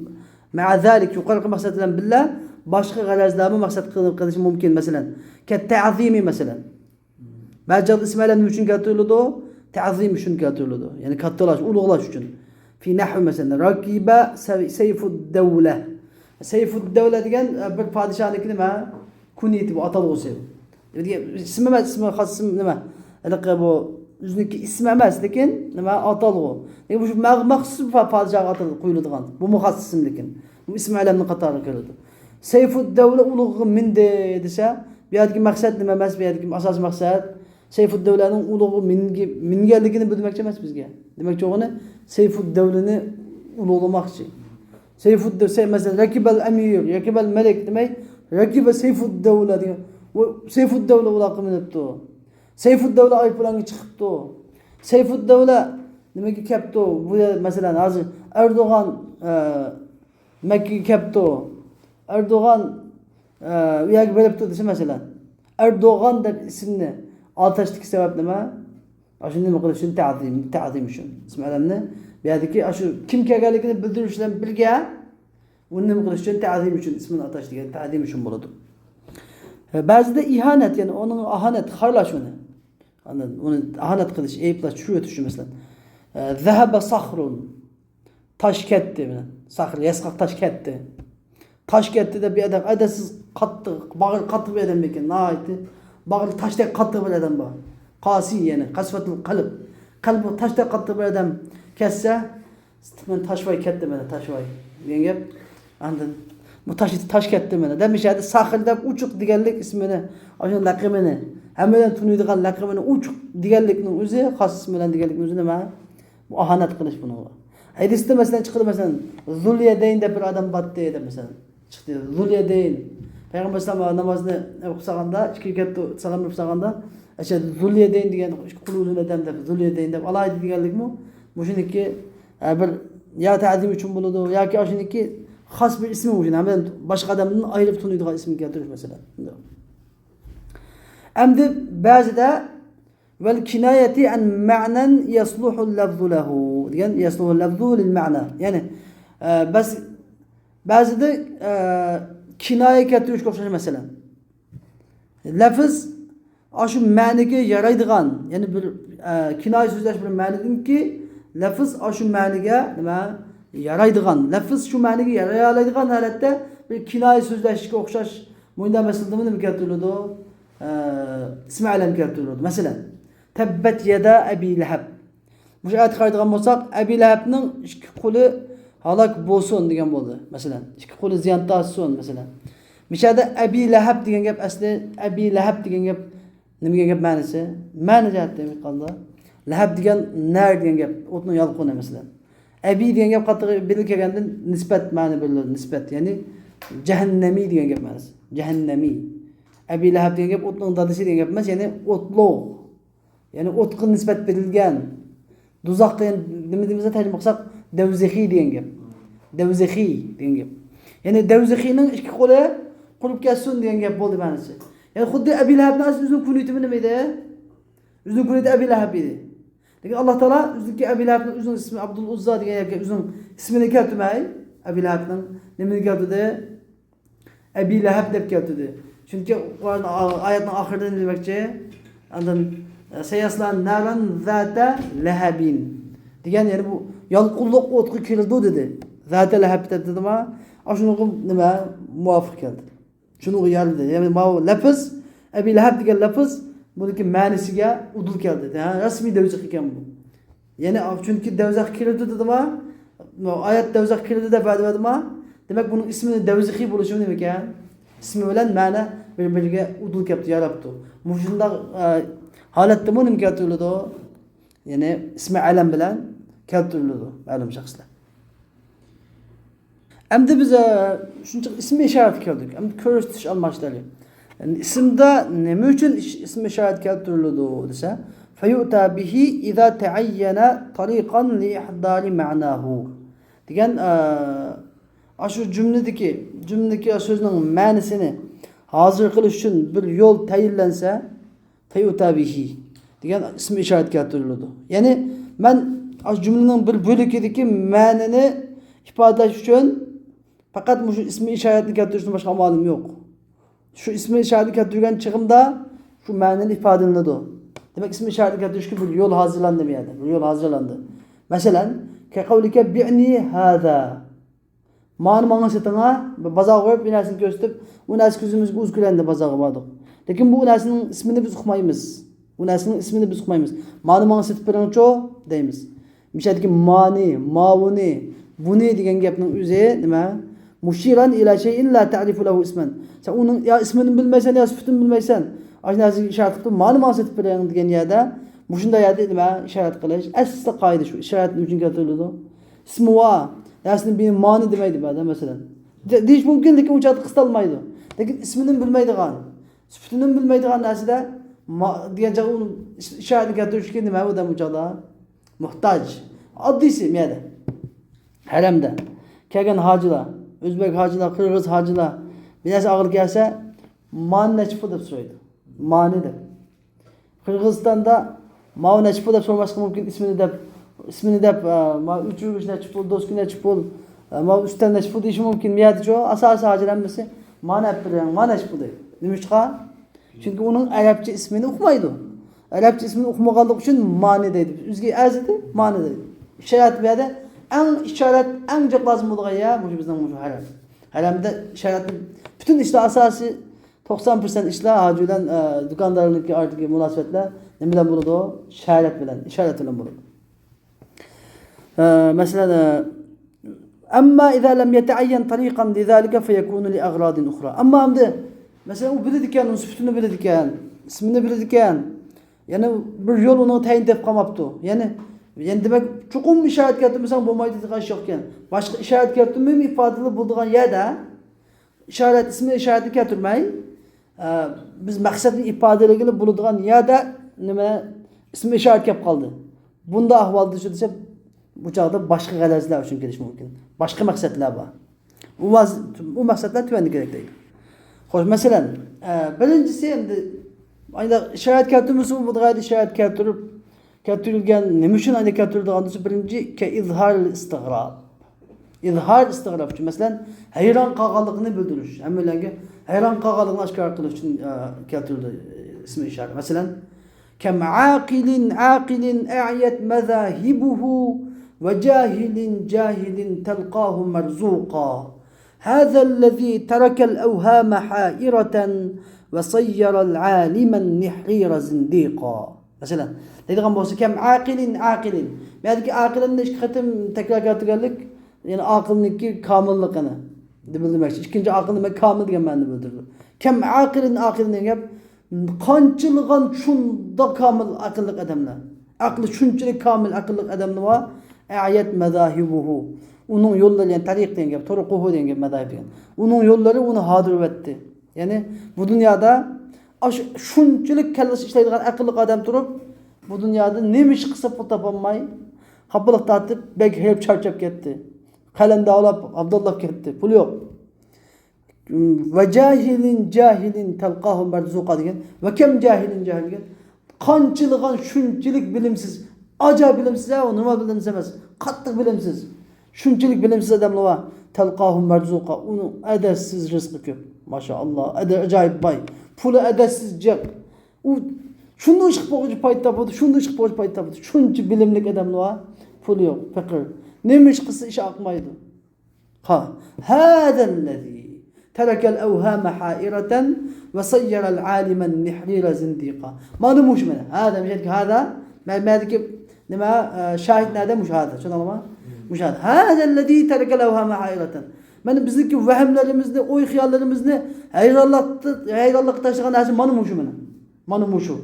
مەئەزەلىك، يۇقىرىقى مەقسەت بىلەن بىللە باشقا غەرەزلەرمۇ مەقسەت قىلىنىپ قېلىشى مۇمكىن. مەسىلەن، كەتتەزىمى، مەسىلەن. بەزى چاغدا ئىسمى ئەلەم نېمە ئۈچۈن كەلتۈرۈلىدۇ؟ تەزىم ئۈچۈن كەلتۈرۈلىدۇ. يەنى كاتتىلاش، ئۇلۇغلاش ئۈچۈن. في نحو، مەسىلەن، ركب سي-، سيف الدولة. سيف الدولة دېگەن، ئە، بىر پادىشاھنىڭكى نېمە؟ كۇنيىتى، بۇ ئاتالغۇسى. ئىسمى ئەمەس، ئىسمى خاس ئىسىم نېمە؟ ھېلىقى بۇ ئۆزىنىڭكى ئىسمى ئەمەس، لېكىن نېمە؟ ئاتالغۇ. لېكىن مۇشۇ مە-، مەخسۇس پا-، پادىشاھقا ئاتالغۇ قويۇلىدىغان. بۇمۇ خاس ئىسىم لېكىن. بۇ ئىسمى ئەلەمنىڭ قاتارىغا كىرىدۇ. سيف الدولة ئۇلۇغغا مىندى دېسە، بۇ يەردىكى مەقسەت نېمە ئەمەس؟ بۇ يەردىكى ئاساسىي مەقسەت سيف الدولەنىڭ ئۇلۇغغا مىنگى-، مىنگەنلىكىنى بىلدۈرمەكچى ئەمەس بىزگە. دېمەكچى بولغىنى سيف الدولىنى ئۇلۇغلىماقچى. سيف الد-، سي-، مەسىلەن، ركب الأمير، ركب الملك دېمەي، ركب سيف الدولة دېگەن. ئۇ سيف الدولة ئۇلاققا مىنىپتۇ. سيف الدولة ئايروپىلانغا چىقىپتۇ. سيف الدولة نېمىگە كەپتۇ؟ بۇ يەر، مەسىلەن، ھازىر ئەردوغان، ئە، مەككىگە كەپتۇ. ئەردوغان، ئە، ئۇ يەرگە بېرىپتۇ دېسە، مەسىلەن، ئەردوغان دەپ ئىسىمنى ئاتاشتىكى سەۋەب نېمە؟ ئاشۇ نېمە قىلىش ئۈچۈن؟ تەزىم، تەزىم ئۈچۈن. ئىسمى ئەلەمنى بۇ يەردىكى ئاشۇ كىم كەلگەنلىكىنى بىلدۈرۈش بىلەن بىرگە، ئۇنى نېمە قىلىش ئۈچۈن؟ تەزىم ئۈچۈن، ئىسمىنى ئاتاش دېگەن تەزىم ئۈچۈن بولىدۇ. بەزىدە ئىھانەت، يەنى ئۇنىڭ ئاھانەت، خارلاش ئۇنى. ئاندىن ئۇنى ئاھانەت قىلىش، ئەيىبلەش، چۈشۈرۈۋېتىش ئۈچۈن، مەسىلەن، ئە، ذهب صخر. تاش كەتتى، مەسىلەن. صخر، ياسىقاق تاش كەتتى. تاش كەتتى دەپ بىر ئادەم، ئەدەپسىز، قاتتىق، باغرى قاتتىق بىر ئادەم ئىكەن، ناھايىتى. باغرى تاشتەك قاتتىق بىر ئادەم بار. قاسى، يەنى، قەسۋەتۇل قەلب. قەلبى تاشتەك قاتتىق بىر ئادەم كەتسە، مەن تاشۋاي كەتتى، مانا تاشۋاي دېگەن گەپ. ئاندىن بۇ تاش، تاش كەتتى مانا. دەپ مۇشۇ يەردە ساخىر دەپ ئوچۇق دېگەنلىك ئىسمىنى، ئاشۇ لەقىمىنى، ھەممىدىن تونۇيدىغان لەقىمىنى ئوچۇق دېگەنلىكنىڭ ئۆزى، خاس ئىسمى بىلەن دېگەنلىكنىڭ ئۆزى نېمە؟ بۇ ئاھانەت قىلىش بۇنىڭغا. ھەدىستە مەسىلەن چىقىدۇ، مەسىلەن، زۇليەدەين دەپ بىر ئادەم بارتتى دەپ مەسىلەن. چىقتى. زۇليەدەين. پەيغەمبەر ئەلەيھىسسالام نامازنى ئوقۇپ سالغاندا، ئىككى رەكەتتە سالام بېرىپ سالغاندا، ئەشھەدۇ زۇليەدەين دېگەن، ئىككى قولى ئۇزۇن ئادەم دەپ، زۇليەدەين دەپ ئالاھىدە دېگەنلىكمۇ؟ مۇشۇنىڭكى، ئە، بىر يا تەزىم ئۈچۈن بولىدۇ، ياكى ئاشۇنىڭكى خاس بىر ئىسمى ئۈچۈن، ھەممىدىن باشقا ئادەمدىن ئايرىپ تونۇيدىغان ئىسمىنى كەلتۈرۈش مەسىلەن. ئەمدى بەزىدە ۋەل كىنايەتى ئەن مەنەن يەسلۇھۇ لەفزۇ لەھۇ دېگەن، يەسلۇھۇ لەفزۇ لىل مەنە. يەنى، ئە، بەس، بەزىدە، ئە، كىنايە كەلتۈرۈشكە ئوخشاش، مەسىلەن، لەفز ئاشۇ مەنىگە يارايدىغان، يەنى بىر، ئە، كىنايە سۆزلەش بىر مەنىدىنكى، لەفز ئاشۇ مەنىگە نېمە؟ يارايدىغان. لەفز شۇ مەنىگە يارايالايدىغان ھالەتتە بىر كىنايە سۆزلەشكە ئوخشاش مۇنداق مەسىلىدىمۇ نېمە كەلتۈرۈلىدۇ؟ ئە، ئىسمى ئەلەم كەلتۈرۈلىدۇ. مەسىلەن، تەببەت يەدا ئەبى لەھەب. مۇشۇ ئايەتكە قارايدىغان بولساق، ئەبى لەھەبنىڭ ئىككى قولى ھالاك بولسۇن دېگەن بولدى، مەسىلەن. ئىككى قولى زىيان تارتسۇن، مەسىلەن. مىشەدە ئەبى لەھەب دېگەن گەپ ئەسلى، ئەبى لەھەب دېگەن گەپ نېمە دېگەن گەپ مەنىسى؟ مەنە جەھەتتە ئېيتقاندا، لەھەب دېگەن نار دېگەن گەپ، ئوتنىڭ يالقۇنى، مەسىلەن. ئەبى دېگەن گەپ قاتتىق بىلىپ كەلگەندىن نىسبەت مەنە بېرىلىدۇ، نىسبەت، يەنى جەھەننەمى دېگەن گەپ مەنىسى. جەھەننەمى. ئەبى لەھەب دېگەن گەپ ئوتنىڭ دادىسى دېگەن گەپ ئەمەس، يەنى ئوتلۇق. يەنى ئوتقا نىسبەت بېرىلگەن. دوزاخقا يەنە نېمە دەيمىز، تەرجىمە قىلساق، دەۋزىخى دېگەن گەپ. دەۋزىخى دېگەن گەپ. يەنى دەۋزىخىنىڭ ئىككى قولى قۇرۇپ كەتسۇن دېگەن گەپ بولدى مەنىسى. يەنى خۇددى ئەبى لەھەبنىڭ ئۆزىنىڭ كۇنيىتىمۇ نېمە ئىدى؟ ئۆزىنىڭ كۇنيىتى ئەبى لەھەب ئىدى. لېكىن ئاللا تائالا ئۆزىنىڭكى ئەبى لەھەبنىڭ ئۆزىنىڭ ئىسمى ئابدۇل ئۇززا دېگەن يەرگە ئۆزىنىڭ ئىسمىنى كەلتۈرمەي، ئەبى لەھەبنىڭ نېمىنى كەلتۈردى؟ ئەبى لەھەب دەپ كەلتۈردى. چۈنكى قۇرئان ئايەتنىڭ ئاخىرىدا نېمە دېمەكچى؟ ئاندىن، سەيەسلا ناران زاتە لەھەبىن دېگەن، يەنى بۇ يالقۇنلۇق ئوتقا كىرىدۇ دېدى. زاتە لەھەب دەپ دېدىما؟ ئاشۇنىڭغا نېمە مۇۋاپىق كەلدى. شۇنىڭغا يارىدى. يەنى ماۋۇ لەپىز، ئەبى لەھەب دېگەن لەپىز بۇنىڭكى مەنىسىگە ئۇدۇل كەلدى. ھە، رەسمىي دوزاخ ئىكەن بۇ. يەنى، چۈنكى دوزاخقا كىرىدۇ دېدىما؟ ئايەت دوزاخقا كىرىدۇ دەپ ۋەدە بەردىما؟ دېمەك، بۇنىڭ ئىسمىنى دوزىخىي بولۇشى نېمىكەن؟ ئىسمى بىلەن مەنە بىر-بىرىگە ئۇدۇل كەپتۇ، ياراپتۇ. مۇشۇنداق، ئە، ھالەتتىمۇ نېمە كەلتۈرۈلىدۇ؟ يەنى ئىسمى ئەلەم بىلەن كەلتۈرۈلىدۇ مەلۇم شەخسلەر. ئەمدى بىز، ئە، شۇنچە ئىسمى ئىشارەتكە كەلدۇك. ئەمدى كۆرسىتىش ئالماشتۇرۇلى. يەنى ئىسىمدا نېمە ئۈچۈن ئىش-، ئىسمى ئىشارەت كەلتۈرۈلىدۇ دېسە، فيؤتى به إذا تعين طريقا لإحضار معناه دېگەن، ئە، ئاشۇ جۈملىدىكى، جۈملىدىكى سۆزنىڭ مەنىسىنى ھازىر قىلىش ئۈچۈن بىر يول تەيىنلەنسە، فيؤتى به دېگەن ئىسمى ئىشارەت كەلتۈرۈلىدۇ. يەنى مەن ئاشۇ جۈملىنىڭ بىر بۆلىكىدىكى مەنىنى ئىپادىلەش ئۈچۈن پەقەت مۇشۇ ئىسمى ئىشارەتنى كەلتۈرۈشتىن باشقا ئامالىم يوق. شۇ ئىسمى ئىشارەتنى كەلتۈرگەن چېغىمدا شۇ مەنىنى ئىپادىلىنىدۇ. دېمەك، ئىسمى ئىشارەتنى كەلتۈرۈشكە بىر يول ھازىرلاندى بۇ يەردە. بىر يول ھازىرلاندى. مەسىلەن، كقولك بعني هذا. مانى ماڭا سېتىڭا، بىر بازارغا بېرىپ، بىر نەرسىنى كۆرسىتىپ، ئۇ نەرسە كۆزىمىزگە ئۇز كۆرەندى، بازارغا باردۇق. لېكىن بۇ نەرسىنىڭ ئىسمىنى بىز ئۇقمايمىز. بۇ نەرسىنىڭ ئىسمىنى بىز ئۇقمايمىز. مانى ماڭا سېتىپ بېرىڭچۇ دەيمىز. مىشەدىكى مانى، ماۋۇنى، بۇنى دېگەن گەپنىڭ ئۆزى نېمە؟ مۇشىران ئىلە شەيئىن لا تەرىفۇ لەھۇ ئىسمەن. سەن ئۇنىڭ يا ئىسمىنى بىلمەيسەن، يا سۈپىتىنى بىلمەيسەن. ئاشۇ نەرسىگە ئىشارەت قىلىپ، مانى ماڭا سېتىپ بېرىڭ دېگەن يەردە، مۇشۇنداق يەردە نېمە؟ ئىشارەت قىلىش. ئەسلى قائىدە شۇ. ئىشارەت نېمە ئۈچۈن كەلتۈرۈلىدۇ؟ ئىسمى ۋا. ياسىنى بىر مانى دېمەيدۇ بەزىدە، مەسىلەن. دە-، دېيىش مۇمكىن، لېكىن ئۇ چاغدا قىستالمايدۇ. لېكىن ئىسمىنى بىلمەيدىغان، سۈپىتىنى بىلمەيدىغان نەرسىدە ما-، دېگەن چاغدا ئۇنى ئىش-، ئىشارەتنى كەلتۈرۈشكە نېمە ئۇ دەم ئۇ چاغدا؟ موھتاج. ئاددىيسى مەدە. ھەرەمدە. كەلگەن ھاجىلار، ئۆزبەك ھاجىلار، قىرغىز ھاجىلار، بىر نەرسە ئاغرىپ كەلسە، مانى نەچچە پۇل دەپ سورايدۇ. مانى دەپ. قىرغىزىستاندا ماۋۇ نەچچە پۇل دەپ سورىماسلىقى مۇمكىن، ئىسمىنى دەپ، ئىسمىنى دەپ، ئە، ماۋۇ ئۆچۈرگۈچ نەچچە پۇل، دوسكا نەچچە پۇل، ئە، ماۋۇ ئۈستەل نەچچە پۇل دېيىشى مۇمكىن. بۇ يەردىچۇ ئاساسىي ھاجىلار ھەممىسى مانى ئەپ بېرىڭ، مانى نەچچە پۇل دەيدۇ. نېمىشقا؟ چۈنكى ئۇنىڭ ئەرەبچە ئىسمىنى ئۇقمايدۇ. ئەرەبچە ئىسمىنى ئۇقمىغانلىقى ئۈچۈن مانى دەيدۇ. ئۆزىگە ئەرزىدى، مانى دەيدۇ. ئىشارەت بۇ يەردە ئەڭ ئىشارەت، ئەڭ جىق لازىم بولىدىغان يەر مۇشۇ بىزنىڭ مۇشۇ ھەرەم. ھەرەمدە ئىشارەتنى پۈتۈن ئىشلار ئاساسىي توقسان پىرسەنت ئىشلار ھاجى بىلەن، ئە، دۇكاندارلىقنىڭكى ئارىدىكى مۇناسىۋەتلەر نېمە بىلەن بولىدۇ؟ شاھادەت بىلەن، ئىشارەت بىلەن بولىدۇ. ئە، مەسىلەن، ئە، أما إذا لم يتعين طريقا لذلك فيكون لأغراض أخرى. ئەمما ئەمدى، مەسىلەن، ئۇ بىلىدىكەن، ئۇنىڭ سۈپىتىنى بىلىدىكەن، ئىسمىنى بىلىدىكەن. يەنە بىر يول ئۇنىڭغا تەيىن تېپىپ قالماپتۇ. يەنى، يەنى دېمەك، چوقۇم ئىشارەت كەلتۈرمىسەڭ بولمايدۇ دېگەن ئىش يوقكەن. باشقا ئىشارەت كەلتۈرمەيمۇ ئىپادىلىك بولىدىغان يەردە، ئىشارەت، ئىسمى ئىشارەتنى كەلتۈرمەي، ئە، بىز مەقسەتنى ئىپادىلىگىلى بولىدىغان يەردە نېمە، ئىسمى ئىشارەت كەپ قالدى. بۇنداق ئەھۋالدا شۇ دېسە، بۇ چاغدا باشقا غەرەزلەر ئۈچۈن كېلىشى مۇمكىن. باشقا مەقسەتلەر بار. ئۇ ۋاز-، ئۇ مەقسەتلەر تۆۋەندە كېلەك دەيدۇ. خوش، مەسىلەن، ئە، بىرىنچىسى ئەمدى ئايدا ئىشارەت كەلتۈرمىسىمۇ بۇ غايەدە ئىشارەت كەلتۈرۈپ، كەلتۈرۈلگەن، نېمە ئۈچۈن ئايدا كەلتۈرۈلىدىغان دېسە، بىرىنچى، كەئىزھار ئىستىغراب. ئىزھار ئىستىغراب ئۈچۈن، مەسىلەن، ھەيران قالغانلىقىنى بىلدۈرۈش، ھەممىلەرگە ھەيران قالغانلىقىنى ئاشكارا قىلىش ئۈچۈن، ئە، كەلتۈرۈلدى، ئە، ئىسمى ئىشارە. مەسىلەن، كم عاقل عاقل أعيت مذاهبه وجاهل جاهل تلقاه مرزوقا. هذا الذي ترك الأوهام حائرة وصير العالم النحرير زنديقا. مەسىلەن، دەيدىغان بولسا، كم عاقل عاقل. بۇ يەردىكى ئاقىلىننى ئىككى قېتىم تەكرار كەلتۈرگەنلىك، يەنى ئاقىلنىڭكى كامىللىقىنى بىلدۈرمەكچى. ئىككىنچى ئاقىل دېمەك كامىل دېگەن مەنىنى بىلدۈرىدۇ. كم عاقل عاقل دېگەن گەپ، قانچىلىغان شۇنداق كامىل ئەقىللىق ئادەملەر. ئەقلى شۇنچىلىك كامىل ئەقىللىق ئادەملەر بار. ئەيەت مەزاھىبۇھۇ. ئۇنىڭ يوللىرى، يەنى تەرىق دېگەن گەپ، تۇرقۇھۇ دېگەن گەپ، مەزاھىب دېگەن. ئۇنىڭ يوللىرى ئۇنى ھاردۇرۇۋەتتى. يەنى بۇ دۇنيادا ئاشۇ شۇنچىلىك كاللىسى ئىشلەيدىغان ئەقىللىق ئادەم تۇرۇپ، بۇ دۇنيادا نېمە ئىش قىلسا پۇل تاپالماي، خاپىلىق تارتىپ، بەك ھېرىپ چارچاپ كەتتى. قەلەنداۋلاپ، ئابداللاپ كەتتى. پۇل يوق. ۋە جاھىلىن جاھىلىن تەلقاھۇ مەرزۇقا دېگەن. ۋە كەم جاھىلىن جاھىل دېگەن. قانچىلىغان شۇنچىلىك بىلىمسىز ئاجايىپ بىلىمسىز ھە، ئۇ نورمال بىلىمسىز ئەمەس. قاتتىق بىلىمسىز. شۇنچىلىك بىلىمسىز ئادەملەر بار. تەلقاھۇ مەرزۇقا. ئۇنىڭ ئەدەتسىز رىزقى كۆپ. ماشائاللا. ئەدە-، ئاجايىپ باي. پۇلى ئەدەتسىز جىق. ئۇ شۇنداق ئىش قىلىپ بولغۇچە پايدا تاپىدۇ، شۇنداق ئىش قىلىپ بولغۇچە پايدا تاپىدۇ. شۇنچە بىلىملىك ئادەملەر بار. پۇلى يوق، پېقىر. نېمە ئىش قىلسا ئىش ئاقمايدۇ. ها، هذا الذي ترك الأوهام حائرة وصير العالم النحرير زنديقا. مانا مۇشۇ مانا. ھازا، مۇشۇ يەردىكى ھازا، مە-، مەدىكى نېمە، ئە، شاھىت نەدە؟ مۇشۇ ھازا. چۈشەندىڭلارمۇ؟ مۇشۇ ھازا. هذا الذي ترك الأوهام حائرة. مانا بىزنىڭكى ۋەھىملىرىمىزنى، ئوي خىياللىرىمىزنى ھەيرانلىقتا، ھەيرانلىققا تاشلىغان نەرسە مانا مۇشۇ مانا. مانا مۇشۇ.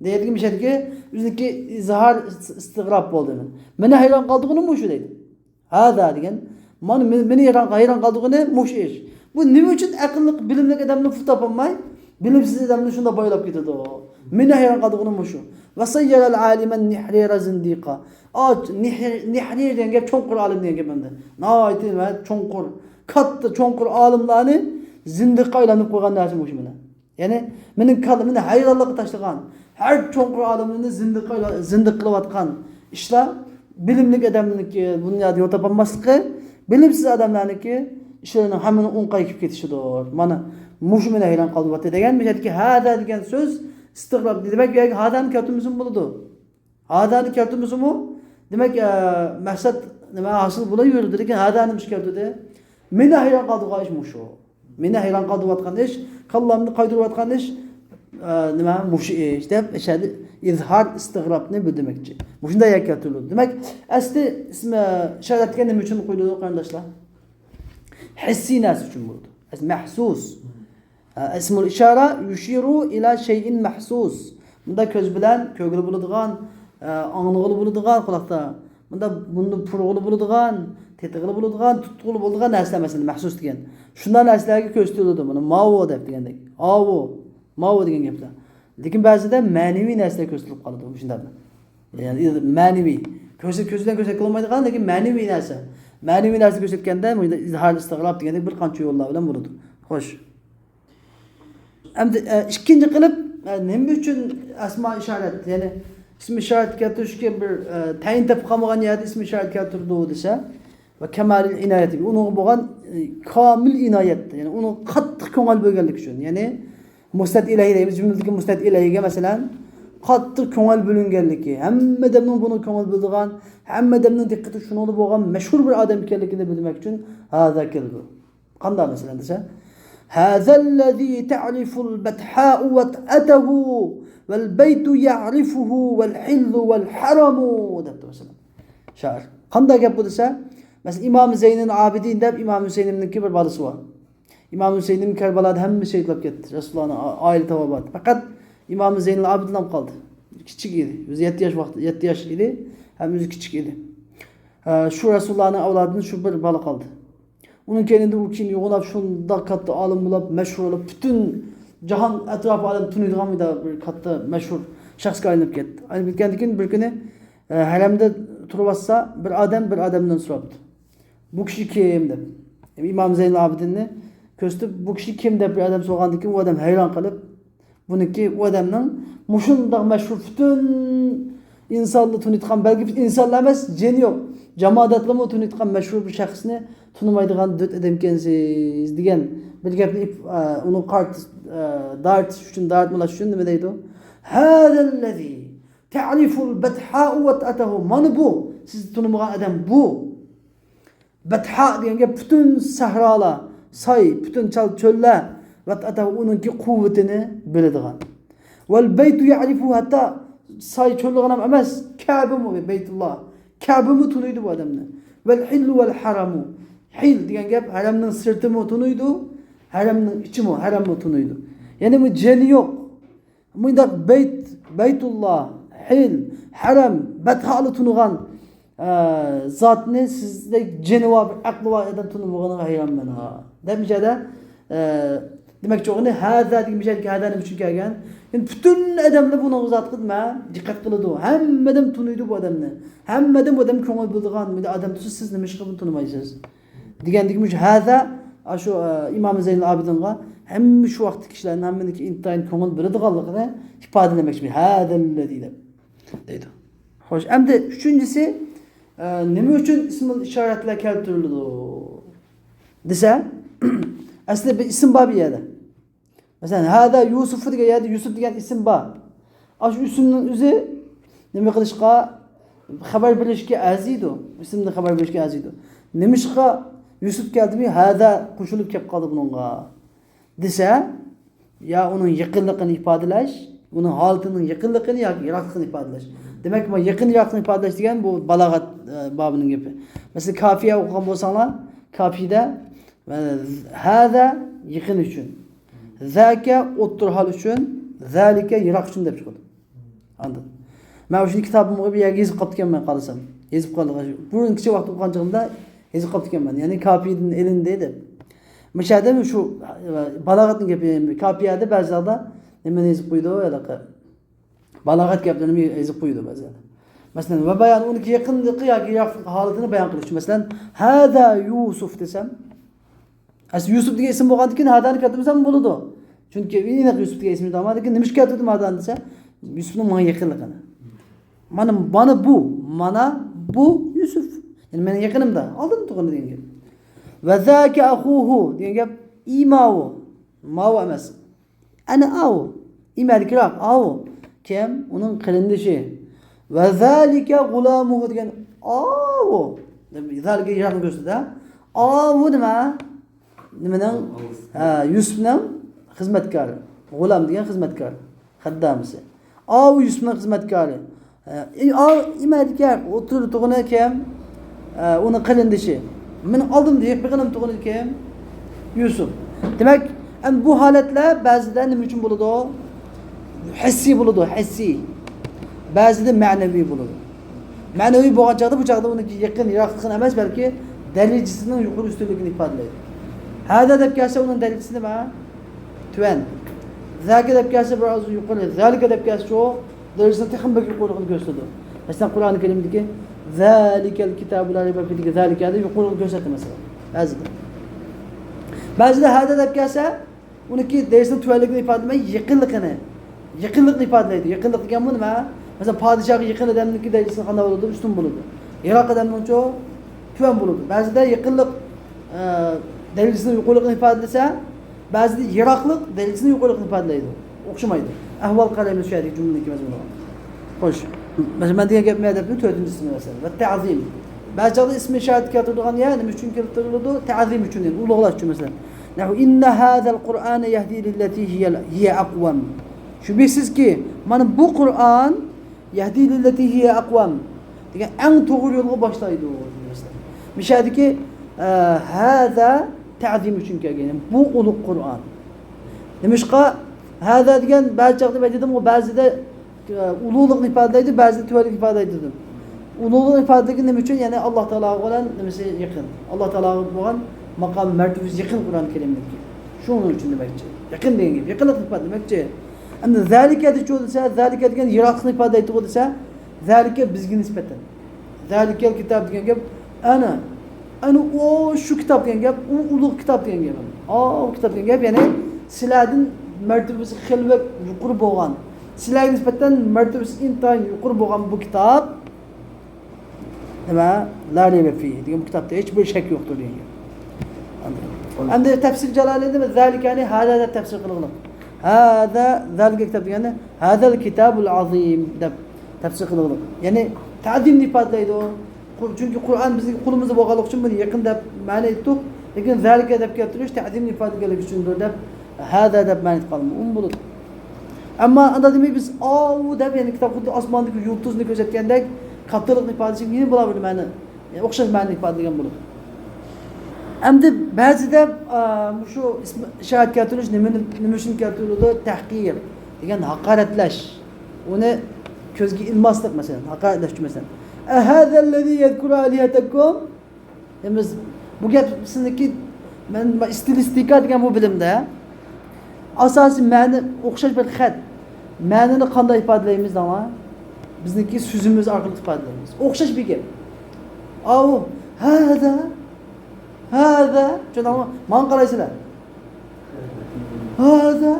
دەيدىكى مۇشۇ يەردىكى ئۆزىنىڭكى ئىزھار ئىستىغراب بولدى. مېنى ھەيران قالدۇرغىنى مۇشۇ دەيدۇ. ھازا دېگەن، مانا مېنى، مېنى ھەيران، ھەيران قالدۇرغىنى مۇشۇ ئىش. بۇ نېمە ئۈچۈن ئەقىللىق، بىلىملىك ئادەمنى پۇل تاپالماي، بىلىمسىز ئادەمنى شۇنداق بايلاپ كېتىدۇ؟ مېنى ھەيران قالدۇرغىنى مۇشۇ. وصير العالم النحرير زنديقا. ئا، نىھر، نىھرىر دېگەن گەپ چوڭقۇر ئالىم دېگەن گەپ ئەمدى. ناھايىتى ۋە چوڭقۇر، كاتتا چوڭقۇر ئالىملارنى زىندىققا ئايلاندۇرۇپ قويغان نەرسە مۇشۇ مانا. يەنى مېنىڭ كاللامنى ھەيرانلىققا تاشلىغان، ھەر چوڭقۇر ئالىملارنى زىندىق، زىندىق قىلىۋاتقان ئىشلار بىلىملىك ئادەمنىڭكى بۇنيادى يول تاپالماسلىقى، بىلىمسىز ئادەملەرنىڭكى ئىشلىرىنىڭ ھەممىنىڭ ئوڭقايغا كېلىپ كېتىشىدۇر. مانا مۇشۇ مېنى ھەيران قالدۇرۇۋاتىدۇ دېگەن. بۇ يەردىكى ھازا دېگەن سۆز ئىستىغراب. دېمەك، بۇ يەرگە ھازانى كەلتۈرمىسىمۇ بولىدۇ. ھازانى كەلتۈرمىسىمۇ، دېمەك، ئە، مەقسەت نېمە ھاسىل بولايۋېرىدۇ. لېكىن ھازانى نېمىشقا كەلتۈردى؟ مېنى ھەيران قالدۇرغان ئىش مۇشۇ. مېنى ھەيران قالدۇرۇۋاتقان ئىش، كاللامنى قايدۇرۇۋاتقان ئىش، ئە، نېمە، مۇشۇ ئىش دەپ، ئىشەدە ئىزھار ئىستىغرابنى بىلدۈرمەكچى. مۇشۇنداق يەرگە كەلتۈرۈلىدۇ. دېمەك، ئەسلى ئىسمى ئىشارەت دېگەن نېمە ئۈچۈن قويۇلىدۇ، قېرىنداشلار؟ ھېسسىي نەرسە ئۈچۈن بولىدۇ. مەھسۇس. ئە، ئىسمۇل ئىشارە يۇشىرۇ ئىلا شەيئىن مەھسۇس. بۇندا كۆز بىلەن كۆرگىلى بولىدىغان، ئە، ئاڭلىغىلى بولىدىغان، قۇلاقتا بۇندا، بۇندا پۇرىغىلى بولىدىغان، تېتىغىلى بولىدىغان، تۇتقىلى بولىدىغان نەرسىلەر، مەسىلەن، مەھسۇس دېگەن. شۇنداق نەرسىلەرگە كۆرسىتىلىدۇ. مانا ماۋۇ دەپ دېگەندەك. ئاۋۇ، ماۋۇ دېگەن گەپلەر. لېكىن بەزىدە مەنىۋى نەرسىلەر كۆرسىتىلىپ قالىدۇ مۇشۇنداق. يەنى مەنىۋى. كۆز، كۆز بىلەن كۆرسەتكىلى بولمايدىغان، لېكىن مەنىۋى نەرسە. مەنىۋى نەرسە كۆرسەتكەندە، مۇشۇنداق ئىزھار ئىستىغراب دېگەندەك بىر قانچە يوللار بىلەن بولىدۇ. خوش. ئەمدى، ئە، ئىككىنچى قىلىپ، ئە، نېمە ئۈچۈن ئەسما ئىشارەت، يەنى ئىسمى ئىشارەت كەلتۈرۈشكە بىر، ئە، تەيىن تېپىپ قالمىغان يەردە ئىسمى ئىشارەت كەلتۈرىدۇ دېسە، ۋە كامالىل ئىنايەتى، ئۇنىڭغا بولغان، ئە، كامىل ئىنايەت، يەنى ئۇنىڭغا قاتتىق كۆڭۈل بۆلگەنلىكى ئۈچۈن، يەنى مۇسنەد ئىلەيھى دەيمىز، جۈملىدىكى مۇسنەد ئىلەيھىگە، مەسىلەن، قاتتىق كۆڭۈل بۆلۈنگەنلىكى، ھەممە ئادەمنىڭ بۇنىڭغا كۆڭۈل بۆلىدىغان، ھەممە ئادەمنىڭ دىققىتى شۇنىڭدا بولغان مەشھۇر بىر ئادەم ئىكەنلىكىنى بىلدۈرمەك ئۈچۈن ھازا كەلدى. قانداق مەسىلەن دېسە، هذا الذي تعرف البطحاء وطأته والبيت يعرفه والحل والحرم دەپتۇ مەسىلەن. شائىر. قانداق گەپ بۇ دېسە، مەسىلەن، ئىمام زەينىل ئابىدىن دەپ ئىمام ھۈسەيننىڭكى بىر بالىسى بار. ئىمام ھۈسەيننىڭ كەربەلادا ھەممە شېھىتلاپ كەتتى. رەسۇلۇللانىڭ ئا-، ئائىلە تاۋابىئاتى. پەقەت ئىمام زەينىل ئابىدىنلا قالدى. كىچىك ئىدى. ئۆزى يەتتە ياش ۋاقتى، يەتتە ياش ئىدى. ھەم ئۆزى كىچىك ئىدى. ئە، شۇ رەسۇلۇللانىڭ ئەۋلادىدىن شۇ بىر بالا قالدى. ئۇنىڭ كەينىدىن ئۇ كېيىن يوغىناپ شۇنداق كاتتا ئالىم بولاپ، مەشھۇر بولۇپ، پۈتۈن جاھان ئەتراپى ئادەم تونۇيدىغان بىر، بىر كاتتا مەشھۇر شەخسكە ئايلىنىپ كەتتى. ئايلىنىپ كەتكەندىن كېيىن بىر كۈنى، ئە، ھەرەمدە تۇرۇۋاتسا، بىر ئادەم بىر ئادەمدىن سوراپتۇ. «بۇ كىشى كىم؟» دەپ. ئىمام زەينۇل ئابىدىننى كۆرسىتىپ، «بۇ كىشى كىم؟» دەپ بىر ئادەم سورىغاندىن كېيىن، ئۇ ئادەم ھەيران قېلىپ، بۇنىڭكى، ئۇ ئادەمنىڭ مۇشۇنداق مەشھۇر، پۈتۈن ئىنسانلار تونۇيدىغان، بەلكى پۈتۈن ئىنسانلار ئەمەس، جىن يوق، جاماداتلارمۇ تونۇيدىغان مەشھۇر بىر شەخسنى تونۇمايدىغان دۆت ئادەمكەنسىز دېگەن بىر گەپنى ئېپ-، ئە، ئۇنى قارت-، ئە، دارتىش ئۈچۈن، دارتمىلاش ئۈچۈن نېمە دەيدۇ؟ «هذا الذي تعرف البطحاء وطأته.» مانا بۇ، سىز تونۇمىغان ئادەم بۇ. بەتھا دېگەن گەپ پۈتۈن سەھرالار، ساي، پۈتۈن چال چۆللەر، ۋەتئەتەھۇ، ئۇنىڭكى قۇۋۋىتىنى بىلىدىغان. ۋەل بەيتۇ يەئرىفۇ، ھەتتا ساي چۆللىگىلا ئەمەس، كەبىمۇ، بەيتۇللا، كەبىمۇ تونۇيدۇ بۇ ئادەمنى. ۋەل ھىللۇ ۋەل ھەرەمۇ، ھىل دېگەن گەپ ھەرەمنىڭ سىرتىمۇ تونۇيدۇ، ھەرەمنىڭ ئىچىمۇ، ھەرەممۇ تونۇيدۇ. يەنى بۇ جېنى يوق. مۇنداق بەيت، بەيتۇللا، ھىل، ھەرەم، بەتھالى تونۇغان، ئە، زاتنى سىزدەك جېنى بار، بىر ئەقلى بار ئادەم تونۇمىغىنىغا ھەيرانمەن ھا. دەپ مىجەدە، ئە، دېمەكچى بولغىنى، ھازا دېگەن مىجەدىكى ھازا نېمە ئۈچۈن كەلگەن؟ يەنى پۈتۈن ئادەملەر بۇنىڭغا زاتقا نېمە دىققەت قىلىدۇ. ھەممە ئادەم تونۇيدۇ بۇ ئادەمنى. ھەممە ئادەم بۇ ئادەمگە كۆڭۈل بۆلىدىغان بىر ئادەم تۇرسا، سىز نېمىشقا بۇنى تونۇمايسىز؟ دېگەندىكى مۇشۇ ھازا، ئاشۇ، ئە، ئىمام زەينۇل ئابىدىنغا ھەممە شۇ ۋاقىتتىكى كىشىلەرنىڭ ھەممىنىڭكى ئىنتايىن كۆڭۈل بۆلىدىغانلىقىنى ئىپادىلىمەكچى. ھازا لەزى دەپ دەيدۇ. خوش، ئەمدى ئۈچىنچىسى، ئە، نېمە ئۈچۈن ئىسمۇل ئىشارەتلەر كەلتۈرۈلىدۇ دېسە، ئەسلى بىر ئىسىم بار بۇ يەردە. مەسىلەن، ھازا يۇسۇف دېگەن يەردە يۇسۇپ دېگەن ئىسىم بار. ئاشۇ ئىسىمنىڭ ئۆزى نېمە قىلىشقا، خەۋەر بېرىشكە ئەرزىيدۇ. ئىسىمدىن خەۋەر بېرىشكە ئەرزىيدۇ. نېمىشقا يۇسۇپ كەلدىمۇ، ھازا قوشۇلۇپ كەپ قالدى بۇنىڭغا دېسە، يا ئۇنىڭ يېقىنلىقىنى ئىپادىلەش، ئۇنىڭ ھالىتىنىڭ يېقىنلىقىنى ياكى يىراقلىقىنى ئىپادىلەش. دېمەك، مانا يېقىن يىراقلىقنى ئىپادىلەش دېگەن بۇ بالاغەت، ئە، بابىنىڭ گېپى. مەسىلەن، كاپىيە ئوقۇغان بولساڭلار، كاپىيەدە، مەسىلەن، ھازا يېقىن ئۈچۈن، زاكا ئوتتۇرا ھال ئۈچۈن، زالىكا يىراق ئۈچۈن دەپ چىقىدۇ. ئاندىن مەن شۇنى كىتابىمغا بىر يەرگە يېزىپ قاپتىكەنمەن، قارىسام. يېزىپ قالدىم. بۇرۇن كىچىك ۋاقىتتا ئوقۇغان چېغىمدا يېزىپ قاپتىكەنمەن. يەنى كاپىيەدىن ئېلىندى دەپ. مۇشۇ يەردە شۇ بالاغەتنىڭ گېپى، كاپىيەدە بەزى چاغدا نېمىنى يېزىپ قويىدۇ، ھېلىقى بالاغەت گەپلىرىنى يېزىپ قويىدۇ بەزى يەردە. مەسىلەن، ۋە بايان ئۇنىڭ يېقىنلىقى ياكى يىراقلىق ھالىتىنى بايان قىلىش ئۈچۈن. مەسىلەن، ھازا يۇسۇف دېسەم، ئەسلى يۇسۇف دېگەن ئىسىم بولغاندىكىن ھازانى كەلتۈرمىسەم بولىدۇ. چۈنكى ئېنىق يۇسۇف دېگەن ئىسىم بار. لېكىن نېمىشقا كەلتۈردۈم ھازانى دېسە، يۇسۇفنىڭ ماڭا يېقىنلىقىنى. مانا، مانا بۇ، مانا بۇ يۈسۈپ. يەنى مېنىڭ يېقىنىمدا، ئالدىم تۇغىنى دېگەن گەپ. ۋە زاكە ئەخۇھۇ دېگەن گەپ، ئى ماۋۇ. ماۋۇ ئەمەس. ئەنە ئاۋۇ. ئى مەلىكراق، ئاۋۇ. كىم؟ ئۇنىڭ قېرىندىشى. ۋە زالىكە غۇلامۇھۇ دېگەن ئاۋۇ. زالىكە يىراقنى كۆرسىتىدۇ. ئاۋۇ نېمە؟ نېمىنىڭ؟ ھە، يۈسۈپنىڭ خىزمەتكارى. غۇلام دېگەن خىزمەتكار. خەددامىسى. ئاۋۇ يۈسۈپنىڭ خىزمەتكارى. ئە، ئى-، ئاۋۇ ئى مەلىكە، ئوتتۇرىدا تۇغىنى كىم؟ ئە، ئۇنىڭ قېرىندىشى. مېنىڭ ئالدىمدا يېقىن تۇغىنى كىم؟ يۈسۈپ. دېمەك، ئەمدى بۇ ھالەتلەر بەزىدە نېمە ئۈچۈن بولىدۇ؟ ھېسسىي بولىدۇ، ھېسسىي. بەزىدە مەنىۋى بولىدۇ. مەنىۋى بولغان چاغدا، بۇ چاغدا ئۇنىڭكى يېقىن، يىراقلىقىنى ئەمەس، بەلكى دەرىجىسىنىڭ يۇقىرى ئۈستۈنلۈكىنى ئىپادىلەيدۇ. ھازا دەپ كەلسە، ئۇنىڭ دەرىجىسى نېمە؟ تۆۋەن. زاكە دەپ كەلسە، بىر ئاز يۇقىرى. زالىكە دەپ كەلسە، شۇ دەرىجىسىنىڭ تېخىمۇ بەك يۇقىرىلىقىنى كۆرسىتىدۇ. مەسىلەن، قۇرئان كەرىمدىكى زالىكەل كىتابۇ لا رەيبە فىيدىكى زالىكەدە يۇقىرىلىقنى كۆرسەتتى، مەسىلەن، بەزىدە. بەزىدە ھازا دەپ كەلسە، ئۇنىڭكى دەرىجىسىنىڭ تۆۋەنلىكىنى ئىپادىلىمەي، يېقىنلىقىنى، يېقىنلىقنى ئىپادىلەيدۇ. يېقىنلىق دېگەن بۇ نېمە؟ مەسىلەن، پادىشاھقا يېقىن ئادەمنىڭكى دەرىجىسى قانداق بولىدۇ؟ ئۈستۈن بولىدۇ. يىراق ئادەمنىڭچۇ تۆۋەن بولىدۇ. بەزىدە يېقىنلىق، ئە، دەرىجىسىنىڭ يۇقىرىلىقىنى ئىپادىلىسە، بەزىدە يىراقلىق دەرىجىسىنىڭ يۇقىرىلىقىنى ئىپادىلەيدۇ. ئوخشىمايدۇ. ئەھۋال قارايمىز شۇ يەردىكى جۈملىنىڭكى مەزمۇنىغا. خوش. مەسىلەن، مەن دېگەن گەپنى ئەدەپنىڭ تۆتىنچىسىنى مەسىلەن. ۋە تەزىم. بەزى چاغدا ئىسمى ئىشارەتكە كەلتۈرىدىغان يەر نېمە ئۈچۈن كەلتۈرۈلىدۇ؟ تەزىم ئۈچۈن، يەنى ئۇلۇغلاش ئۈچۈن مەسىلەن. نەھۋۇ، ئىننە ھازەل قۇرئانە يەھدى لىللەتى ھىيە، ھىيە ئەقۋەم. شۈبھىسىزكى، مانا بۇ قۇرئان يەھدى لىللەتى ھىيە ئەقۋەم دېگەن ئەڭ توغرا يولغا باشلايدۇ. مىشەدىكى، ئە، ھازا تەزىم ئۈچۈن كەلگەن، بۇ ئۇلۇغ قۇرئان. نېمىشقا ھازا دېگەن بەزى چاغدا مەن دېدىمغۇ، بەزىدە ئۇلۇغلۇقنى ئىپادىلەيدۇ، بەزىدە تۆۋەنلىكنى ئىپادىلەيدۇ دېدىم. ئۇلۇغلۇقنى ئىپادىلىگىنى نېمە ئۈچۈن؟ يەنى ئاللا تائالاغا بولغان نېمىسى يېقىن. ئاللا تائالاغا بولغان ماقام مەرتىۋىسى يېقىن قۇرئان كەرىمدىكى. شۇنىڭ ئۈچۈن دېمەكچى. يېقىن دېگەن گەپ. يېقىنلىقنى ئىپادىلىمەكچى. ئەمدى زالىكە دېچۇ دېسە، زالىكە دېگەن يىراقلىقنى ئىپادىلەيدىغۇ دېسە، زالىكە بىزگە نىسبەتەن. زالىكەل كىتاب دېگەن گەپ، ئەنە، ئەنە ئۇ شۇ كىتاب دېگەن گەپ، ئۇ ئۇلۇغ كىتاب دېگەن گەپ. ئاۋۇ كىتاب دېگەن گەپ، يەنى سىلەردىن مەرتىۋىسى خېلى بەك يۇقىرى بولغان، سىلەرگە نىسبەتەن مەرتىۋىسى ئىنتايىن يۇقىرى بولغان بۇ كىتاب، نېمە؟ لا رەيبە فىھ دېگەن بۇ كىتابتا ھېچ بىر شەك يوقتۇر دېگەن گەپ. ئەمدى تەپسىر جالالىدىن زالىكەنى ھازا دەپ تەپسىر قىلغىلىق. ھازا، زالىكە كىتاب دېگەندە، ھازال كىتابۇل ئازىم دەپ تەپسىر قىلغىلىق. يەنى تەزىمنى ئىپادىلەيدۇ. قۇ-، چۈنكى قۇرئان بىزنىڭ قولىمىزدا بولغانلىقى ئۈچۈن بۇنى يېقىن دەپ مەنە ئېيتتۇق. لېكىن زالىكە دەپ كەلتۈرۈش تەزىمنى ئىپادىلىگەنلىكى ئۈچۈندۇر دەپ، ھازا دەپ مەنە ئېيتقانمۇ ئۇمۇ بولىدۇ. ئەمما ئاندا دېمەي بىز ئاۋۇ دەپ، يەنى كىتاب خۇددى ئاسماندىكى يۇلتۇزنى كۆرسەتكەندەك كاتتىلىقنى ئىپادىلىشى يەنە بولار بىر مەنە. يەنى ئوخشاش مەنىنى ئىپادىلىگەن بولىدۇ. ئەمدى بەزىدە، ئا، مۇشۇ ئىسم ئىشارەت كەلتۈرۈش نېمىنى، نېمە ئۈچۈن كەلتۈرۈلىدۇ؟ تەھقىر دېگەن ھاقارەتلەش. ئۇنى كۆزگە ئىلماسلىق، مەسىلەن، ھاقارەتلەش ئۈچۈن، مەسىلەن. ئەھازەللەزى يەزكۇرۇ ئالىھەتەكۇم؟ ئەمدى بىز، بۇ گەپ سىزنىڭكى، مەن ئىستىلىستىكا دېگەن بۇ بىلىمدە ئاساسىي مەنە ئوخشاش بىر خەت. مەنىنى قانداق ئىپادىلەيمىز دەڭلار؟ بىزنىڭكى سۆزىمىز ئارقىلىق ئىپادىلەيمىز. ئوخشاش بىر گەپ. ئاۋۇ، ھازا، ھازا. چۈشەندىڭلارمۇ؟ ماڭا قارايسىلەر. ھازا.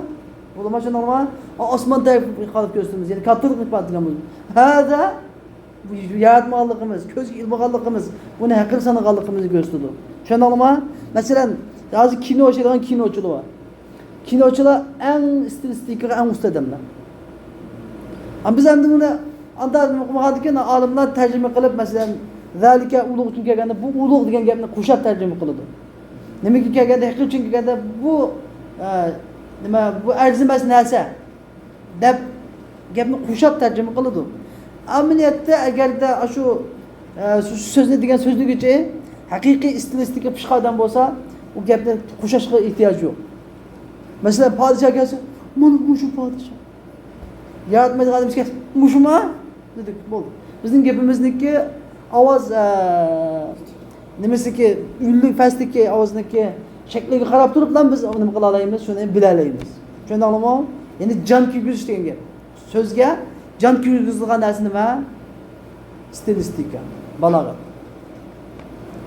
بولدىمۇ، چۈشەندىڭلارمۇ؟ ئا-، ئاسمان تەرەپكە قاراپ كۆرسىتىمىز. يەنى كاتتىلىقنى ئىپادىلىگەن بولىدۇ. ھازا. ياراتمىغانلىقىمىز، كۆزگە ئىلمىغانلىقىمىز، بۇنى ھەقىر سانىغانلىقىمىزنى كۆرسىتىدۇ. چۈشەندىڭلارمۇ؟ مەسىلەن، ھازىر كىنو ئوينايدىغان كىنوچىلار بار. كىنوچىلار ئەڭ ئىستىلىستىكىغا ئەڭ ئۇستا ئادەملەر. ئەمما بىز ئەمدى بۇنى ئانداق نېمە قىلمىغاندىكىن، ئالىملار تەرجىمە قىلىپ، مەسىلەن، «ذلك» ئۇلۇغ ئۈچۈن كەلگەندە، بۇ ئۇلۇغ دېگەن گەپنى قوشاپ تەرجىمە قىلىدۇ. نېمىگە كەلگەندە، ھەقىر ئۈچۈن كەلگەندە، بۇ، ئە، نېمە، بۇ ئەرزىمەس نەرسە دەپ گەپنى قوشاپ تەرجىمە قىلىدۇ. ئەمەلىيەتتە ئەگەردە ئاشۇ، ئە، شۇ سۆزنى دېگەن سۆزلىگۈچى ھەقىقىي ئىستىلىستىكا پىشقان ئادەم بولسا، ئۇ گەپنى قوشاشقا ئېھتىياج يوق. مەسىلەن، پادىشاھ كەلسە، «مانا مۇشۇ پادىشاھ.» ياراتمايدىغان ئادەم كەلسە، «مۇشۇما؟» دېدۇق، بولدى. بىزنىڭ گېپىمىزنىڭكى ئاۋاز، ئە، نېمىسىكى، ئۈنلۈك پەستىكى ئاۋازنىڭكى شەكلىگە قاراپ تۇرۇپلا بىز نېمە قىلالايمىز، شۇنى بىلەلەيمىز. چۈشەندىڭلارمۇ؟ يەنى جان كىرگۈزۈش دېگەن گەپ. سۆزگە جان كىرگۈزىدىغان نەرسە نېمە؟ ستىلىستىكا، بالاغەت.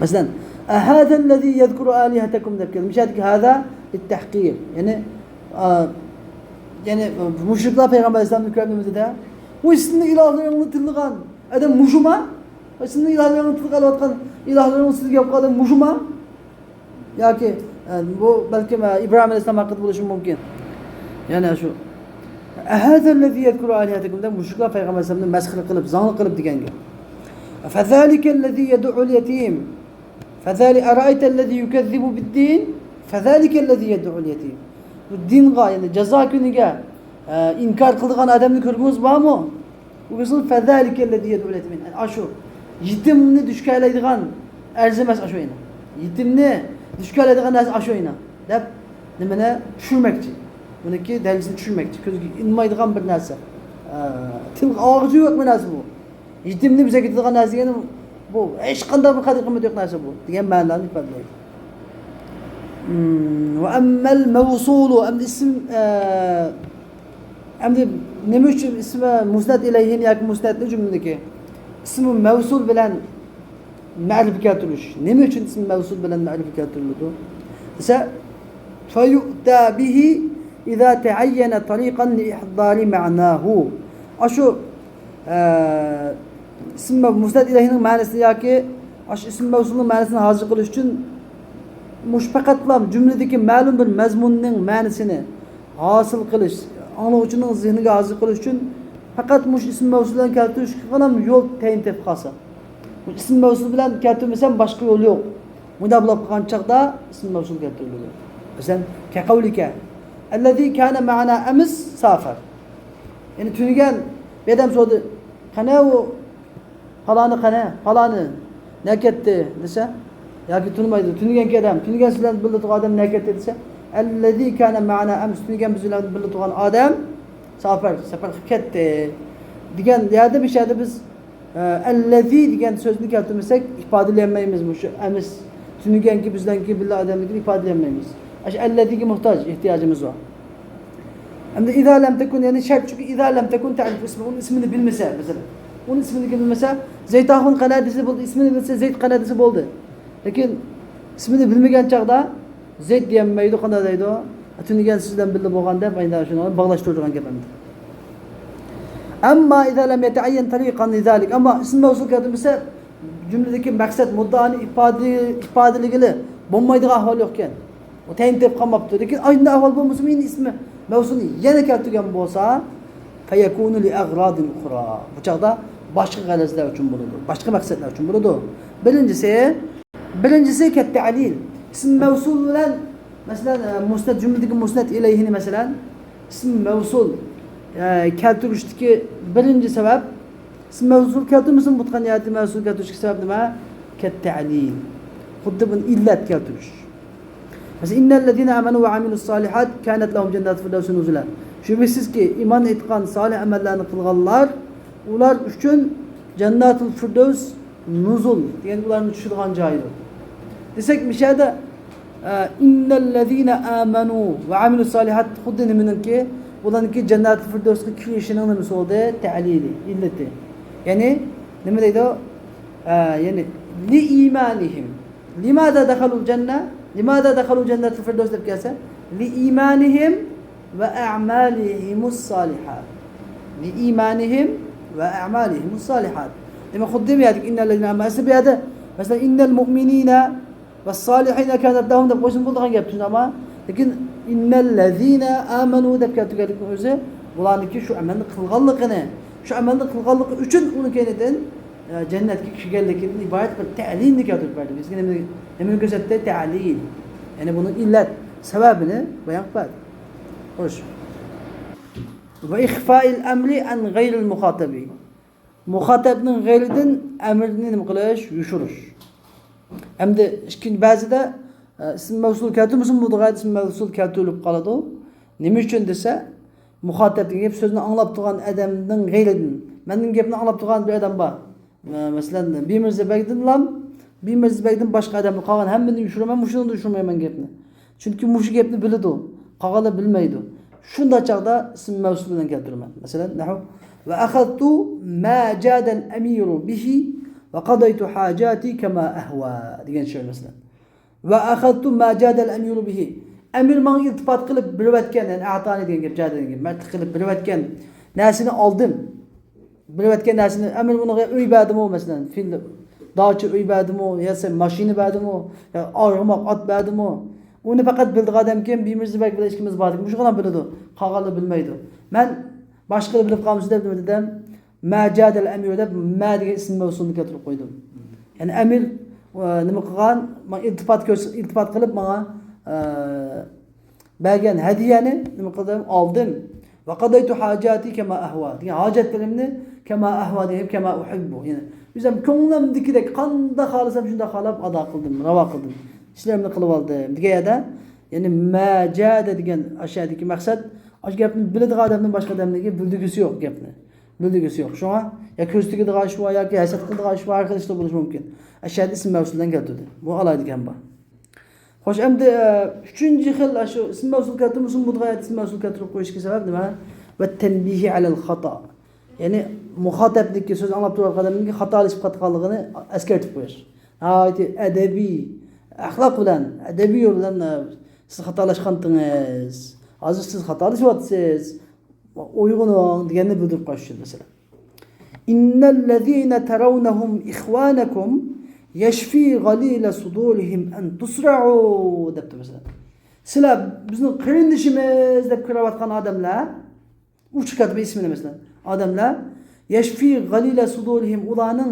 مەسىلەن، «أهذا الذي يذكر آلهتكم» دەپ كەلدى. مۇشۇ يەردىكى «هذا» للتحقير. يەنى، ئا، يەنى مۇشرىكلار پەيغەمبەر ئەلەيھىسسالامنى كۆرگەن ۋاقتىدا، «ۋاي، سىزنىڭ ئىلاھلىرىڭلارنى تىللىغان ئادەم مۇشۇما؟ ۋاي، سىزنىڭ ئىلاھلىرىڭلارنى تىلغا ئېلىۋاتقان، ئىلاھلىرىڭلار سىزگە گەپ قىلغان ئادەم مۇشۇما؟» ياكى، ئە، بۇ بەلكىم، ئە، ئىبراھىم ئەلەيھىسسالام ھەققىدە بولۇشى مۇمكىن. يەنە شۇ، «أهذا الذي يذكر آلهتكم» دەپ مۇشرىكلار پەيغەمبەر ئەلەيھىسسالامنى مەسخىرە قىلىپ، زاڭلىق قىلىپ دېگەن گەپ. «فذلك الذي يدع اليتيم. فذلك، أرأيت الذي يكذب بالدين. فذلك الذي يدع اليتيم.» بۇ دىنغا، يەنى جازا كۈنىگە، ئە، ئىنكار قىلىدىغان ئادەمنى كۆرگىنىڭىز بارمۇ؟ ئۇ بولسا، «فذلك الذي يدع اليتيم». ئاشۇ يېتىمنى دۈشكەلەيدىغان ئەرزىمەس ئاشۇ ئىنا. يېتىمنى دۈشكەلەيدىغان نەرسە ئاشۇ ئىنا دەپ نېمىنى چۈشۈرمەكچى. بۇنىڭكى دەرىجىسىنى چۈشۈرمەكچى. كۆزگە ئىلمايدىغان بىر نەرسە. ئە، تىلغا ئالغۇسى يوق بىر نەرسە بۇ. يېتىمنى بۈزەپ كېتىدىغان نەرسە دېگەن بۇ ھېچقانداق بىر قەدىر قىممىتى يوق نەرسە بۇ دېگەن مەنىلەرنى ئىپادىلەيدۇ. ۋە ئەممەل مەۋسۇلۇ، ئەمدى ئىسىم، ئە، ئەمدى نېمە ئۈچۈن ئىسمى مۇسنەد ئىلەيھىنى ياكى مۇسنەدنى جۈملىدىكى ئىسمى مەۋسۇل بىلەن مەرىپە كەلتۈرۈش؟ نېمە ئۈچۈن ئىسمى مەۋسۇل بىلەن مەرىپە كەلتۈرۈلىدۇ دېسە، فيؤتى به إذا تعين طريقا لإحضار معناه. ئاشۇ، ئە، ئىسم مەۋ-، مۇسنەد ئىلەيھىنىڭ مەنىسىنى ياكى ئاشۇ ئىسم مەۋسۇلنىڭ مەنىسىنى ھازىر قىلىش ئۈچۈن مۇشۇ پەقەتلا جۈملىدىكى مەلۇم بىر مەزمۇننىڭ مەنىسىنى ھاسىل قىلىش، ئاڭلىغۇچىنىڭ زېھنىگە ھاسىل قىلىش ئۈچۈن پەقەت مۇشۇ ئىسىم مەۋسۇل بىلەن كەلتۈرۈشكىلا يول تەيىن تېپىپ قالسا. مۇشۇ ئىسىم مەۋسۇل بىلەن كەلتۈرمىسەم باشقا يول يوق. مۇنداق بولۇپ قالغان چاغدا ئىسىم مەۋسۇل كەلتۈرۈلىدۇ. مەسىلەن، كەقەۋلىكە، ئەللەزى كانە مەئەنا ئەمس سافەر. يەنى تۈنۈگۈن بىر ئادەم سورىدى، قېنى ئۇ پالانى قېنى، پالانى نەگە كەتتى دېسە، ياكى تونۇمايدۇ. تۈنۈگۈنكى ئادەم، تۈنۈگۈن سىز بىلەن بىللە تۇرغان ئادەم نەگە كەتتى دېسە، ئەللەزى كانە مەئەنا ئەمس، تۈنۈگۈن بىز بىلەن بىللە تۇرغان ئادەم سافەر، سەپەرگە كەتتى دېگەن يەردە، بىر يەردە بىز، ئە، ئەللەزى دېگەن سۆزنى كەلتۈرمىسەك ئىپادىلىيەلمەيمىز مۇشۇ ئەمس، تۈنۈگۈنكى بىز بىلەنكى بىللە ئادەملىكىنى ئىپادىلىيەلمەيمىز. ئاشۇ ئەللەزىگە موھتاج، ئېھتىياجىمىز بار. ئەمدى ئىزا لەم تەكۇن، يەنى شەرت، چۈنكى ئىزا لەم تەكۇن تەرىف ئىسمى، ئۇنىڭ ئىسمىنى بىلمىسە، مەسىلەن. ئۇنىڭ ئىسمىنى بىلمىسە، زەيت ئاخۇن قەنە دېسە بولدى، ئىسمىنى بىلسە، زەيت قەنە دېسە بولدى. لېكىن ئىسمىنى بىلمىگەن چاغدا زەيت دېيەلمەيدۇ، قانداق دەيدۇ؟ تۈنۈگۈن سىز بىلەن بىللە بولغان دەپ، ئەينە شۇنى باغلاشتۇرىدىغان گەپ ئەمدى. ئەمما ئىزا لەم يەتەئەييەن تەرىقەن لىزالىك. ئەمما ئىسم مەۋسۇل كەلتۈرمىسە، جۈملىدىكى مەقسەت، مۇددىئانى ئىپادە-، ئىپادىلىگىلى بولمايدىغان ئەھۋال يوقكەن. ئۇ تەيىن تېپىپ قالماپتۇ. لېكىن ئاشۇنداق ئەھۋال بولمىسىمۇ، يەنە ئىسمى مەۋسۇلنى يەنە كەلتۈرگەن بولسا، فيكون لأغراض أخرى. بۇ چاغدا باشقا غەرەزلەر ئۈچۈن بولىدۇ، باشقا مەقسەتلەر ئۈچۈن بولىدۇ. بىرىنچىسى، بىرىنچىسى كەتتەلىل. ئىسم مەۋسۇل بىلەن، مەسىلەن، ئە، مۇسنەد، جۈملىدىكى مۇسنەد ئىلەيھىنى، مەسىلەن، ئىسم مەۋسۇل، ئە، كەلتۈرۈشتىكى بىرىنچى سەۋەب، ئىسم مەۋسۇل كەلتۈرمىسىمۇ بولىدىغان يەردە مەۋسۇل كەلتۈرۈشكە سەۋەب نېمە؟ كەتتەلىل. خۇددى بۇنى ئىللەت كەلتۈرۈش. مەسىلەن، إن الذين آمنوا وعملوا الصالحات كانت لهم جنات الفردوس نزلا. شۈبھىسىزكى، ئىمان ئېيتقان، سالىھ ئەمەللەرنى قىلغانلار، ئۇلار ئۈچۈن جەنناتۇل فىردەۋس نۇزۇل دېگەن ئۇلارنى چۈشىدىغان جايىدۇر. دېسەك، مۇشۇ يەردە، ئە، إن الذين آمنوا وعملوا الصالحات خۇددى نېمىنىڭكى؟ بۇلارنىڭكى جەنناتۇل فىردەۋسقا كىرىشىنىڭ نېمىسى بولدى؟ تەلىلى، ئىللىتى. يەنى، نېمە دەيدۇ؟ ئە، يەنى، لإيمانهم. لماذا دخلوا الجنة؟ لماذا دخلوا جنة الفردوس دەپ كەلسە، لإيمانهم وأعمالهم الصالحات. لإيمانهم وأعمالهم الصالحات. دېمەك، خۇددى بۇ يەردىكى «ئىننەللەزىنە ئامەنۇ» ئەسلى بۇ يەردە، مەسىلەن، «ئىننەل مۇئمىنىنە ۋەسسالىھىنە كانەت لەھۇم» دەپ قويسىمۇ بولىدىغان گەپ، شۇنداقمۇ؟ لېكىن «ئىننەللەزىنە ئامەنۇ» دەپ كەلتۈرگەنلىكىنىڭ ئۆزى بۇلارنىڭكى شۇ ئەمەلنى قىلغانلىقىنى، شۇ ئەمەلنى قىلغانلىقى ئۈچۈن ئۇنىڭ كەينىدىن، ئە، جەننەتكە كىرگەنلىكىدىن ئىبارەت بىر تەلىلنى كەلتۈرۈپ بەردى. بىزگە نېمىنى، نېمىنى كۆرسەتتى؟ تەلىل. يەنى بۇنىڭ ئىللەت، سەۋەبىنى بايان قىلىپ بەردى. خوش. ۋە ئىخفائىل ئەمرى ئەن غەيرىل مۇخاتەبى. مۇخاتەبنىڭ غەيرىدىن ئەمرنى نېمە قىلىش؟ يوشۇرۇش. ئەمدى ئىككىنچى، بەزىدە، ئە، ئىسم مەۋسۇل كەلتۈرمىسىمۇ بۇ غايەت ئىسم مەۋسۇل كەلتۈرۈلۈپ قالىدۇ. نېمە ئۈچۈن دېسە، مۇخاتەب دېگەن گەپ سۆزنى ئاڭلاپ تۇرغان ئادەمنىڭ غەيرىدىن. مەندىن گەپنى ئاڭلاپ تۇرغان بىر ئادەم بار. مە-، مەسىلەن، بىمىرزا بەگدىنلام، بىمىرزا بەگدىن باشقا ئادەمنى، قالغان ھەممىنى يوشۇرىمەن، مۇشۇنىڭدا يوشۇرمايمەن گەپنى. چۈنكى مۇشۇ گەپنى بىلىدۇ، قالغانلار بىلمەيدۇ. شۇنداق چاغدا ئىسم مەۋسۇل بىلەن كەلتۈرىمەن. مەسىلەن، نەھۋۇ، ۋە ئەخەزتۇ ما جادەل ئەمىرۇ بىھى ۋە قەدەيتۇ ھاجاتى كەما ئەھۋا دېگەن شېئىر، مەسىلەن. ۋە ئەخەزتۇ ما جادەل ئەمىرۇ بىھى. ئەمىر ماڭا ئىلتىپات قىلىپ بېرىۋەتكەن، يەنى ئەتانى دېگەن گەپ، جادە دېگەن گەپ، مەردلىك قىلىپ بېرىۋەتكەن نەرسىنى ئالدىم. بېرىۋەتكەن نەرسىنى، ئەمىر بۇنىڭغا ئۆي بەردىمۇ، مەسىلەن، فىل، داچا ئۆي بەردىمۇ، ياسا ماشىنا بەردىمۇ، يا ئارغىماق ئات بەردىمۇ؟ ئۇنى پەقەت بىلىدىغان ئادەم كىم؟ بىمىرزا بەگ بىلەن ئىككىمىز باردۇق. مۇشۇغىلا بىلىدۇ. قالغانلار بىلمەيدۇ. مەن باشقىلار بىلىپ قالمىسۇن دەپ نېمە دېدىم؟ ما جادەل ئەمىرۇ دەپ، ما دېگەن ئىسىم مەۋسۇلنى كەلتۈرۈپ قويدۇم. يەنى ئەمىر، ئە، نېمە قىلغان؟ ماڭا ئىلتىپات كۆرس-، ئىلتىپات قىلىپ ماڭا، ئە، بەرگەن ھەدىيەنى نېمە قىلدىم؟ ئالدىم. ۋە قەدەيتۇ ھاجاتى كەما ئەھۋا دېگەن، ھاجەتلىرىمنى كەما ئەھۋا دېگەن، كەما ئۇھىببۇ. يەنى ئۆزۈم كۆڭلۈمدىكىدەك قانداق خالىسام شۇنداق خالاپ ئادا قىلدىم، راۋا قىلدىم. ئىشلىرىمنى قىلىۋالدىم دېگەن يەردە، يەنى ما جادە دېگەن ئاشۇ يەردىكى مەقسەت، ئاشۇ گەپنى بىلىدىغان ئادەمدىن باشقا ئادەملەرگە بىلدۈرگۈسى يوق گەپنى. بىلدۈرگۈسى يوق. شۇڭا يا كۆز تېگىدىغان ئىش بار، ياكى ھەسەت قىلىدىغان ئىش بار، ھەر خىل ئىشلار بولۇشى مۇمكىن. ئاشۇ يەردە ئىسىم مەۋسۇل بىلەن كەلتۈردى. بۇ ئالاھىدە گەپ بار. خوش، ئەمدى، ئە، ئۈچىنچى خىل، ئاشۇ ئىسم مەۋسۇل كەلتۈرمىسىمۇ بۇ غايەت ئىسم مەۋسۇل كەلتۈرۈپ قويۇشتىكى سەۋەب نېمە؟ ۋە تەنبىھى ئەلەل خاتا. يەنى مۇخاتەبنىڭكى، سۆز ئاڭلاپ تۇرغان ئادەمنىڭكى خاتالىشىپ قاتقانلىقىنى ئەسكەرتىپ قويۇش. ناھايىتى ئەدەبىي، ئەخلاق بىلەن، ئەدەبىي يول بىلەن، ئە، سىز خاتالاشقانتىڭىز. ھازىر سىز خاتالىشىۋاتىسىز. ئويغىنىڭ دېگەننى بىلدۈرۈپ قويۇش ئۈچۈن، مەسىلەن. ئىننەللەزىنە تەرەۋنەھۇم ئىخۋانەكۇم يەشفى غەلىلە سۇدۇرىھىم ئەن تۇسرەئۇ دەپتۇ، مەسىلەن. سىلەر بىزنىڭ قېرىندىشىمىز دەپ كۆرۈۋاتقان ئادەملەر، ئۇچۇق كاتىبى ئىسمىنى، مەسىلەن، ئادەملەر، يەشفى غەلىلە سۇدۇرىھىم، ئۇلارنىڭ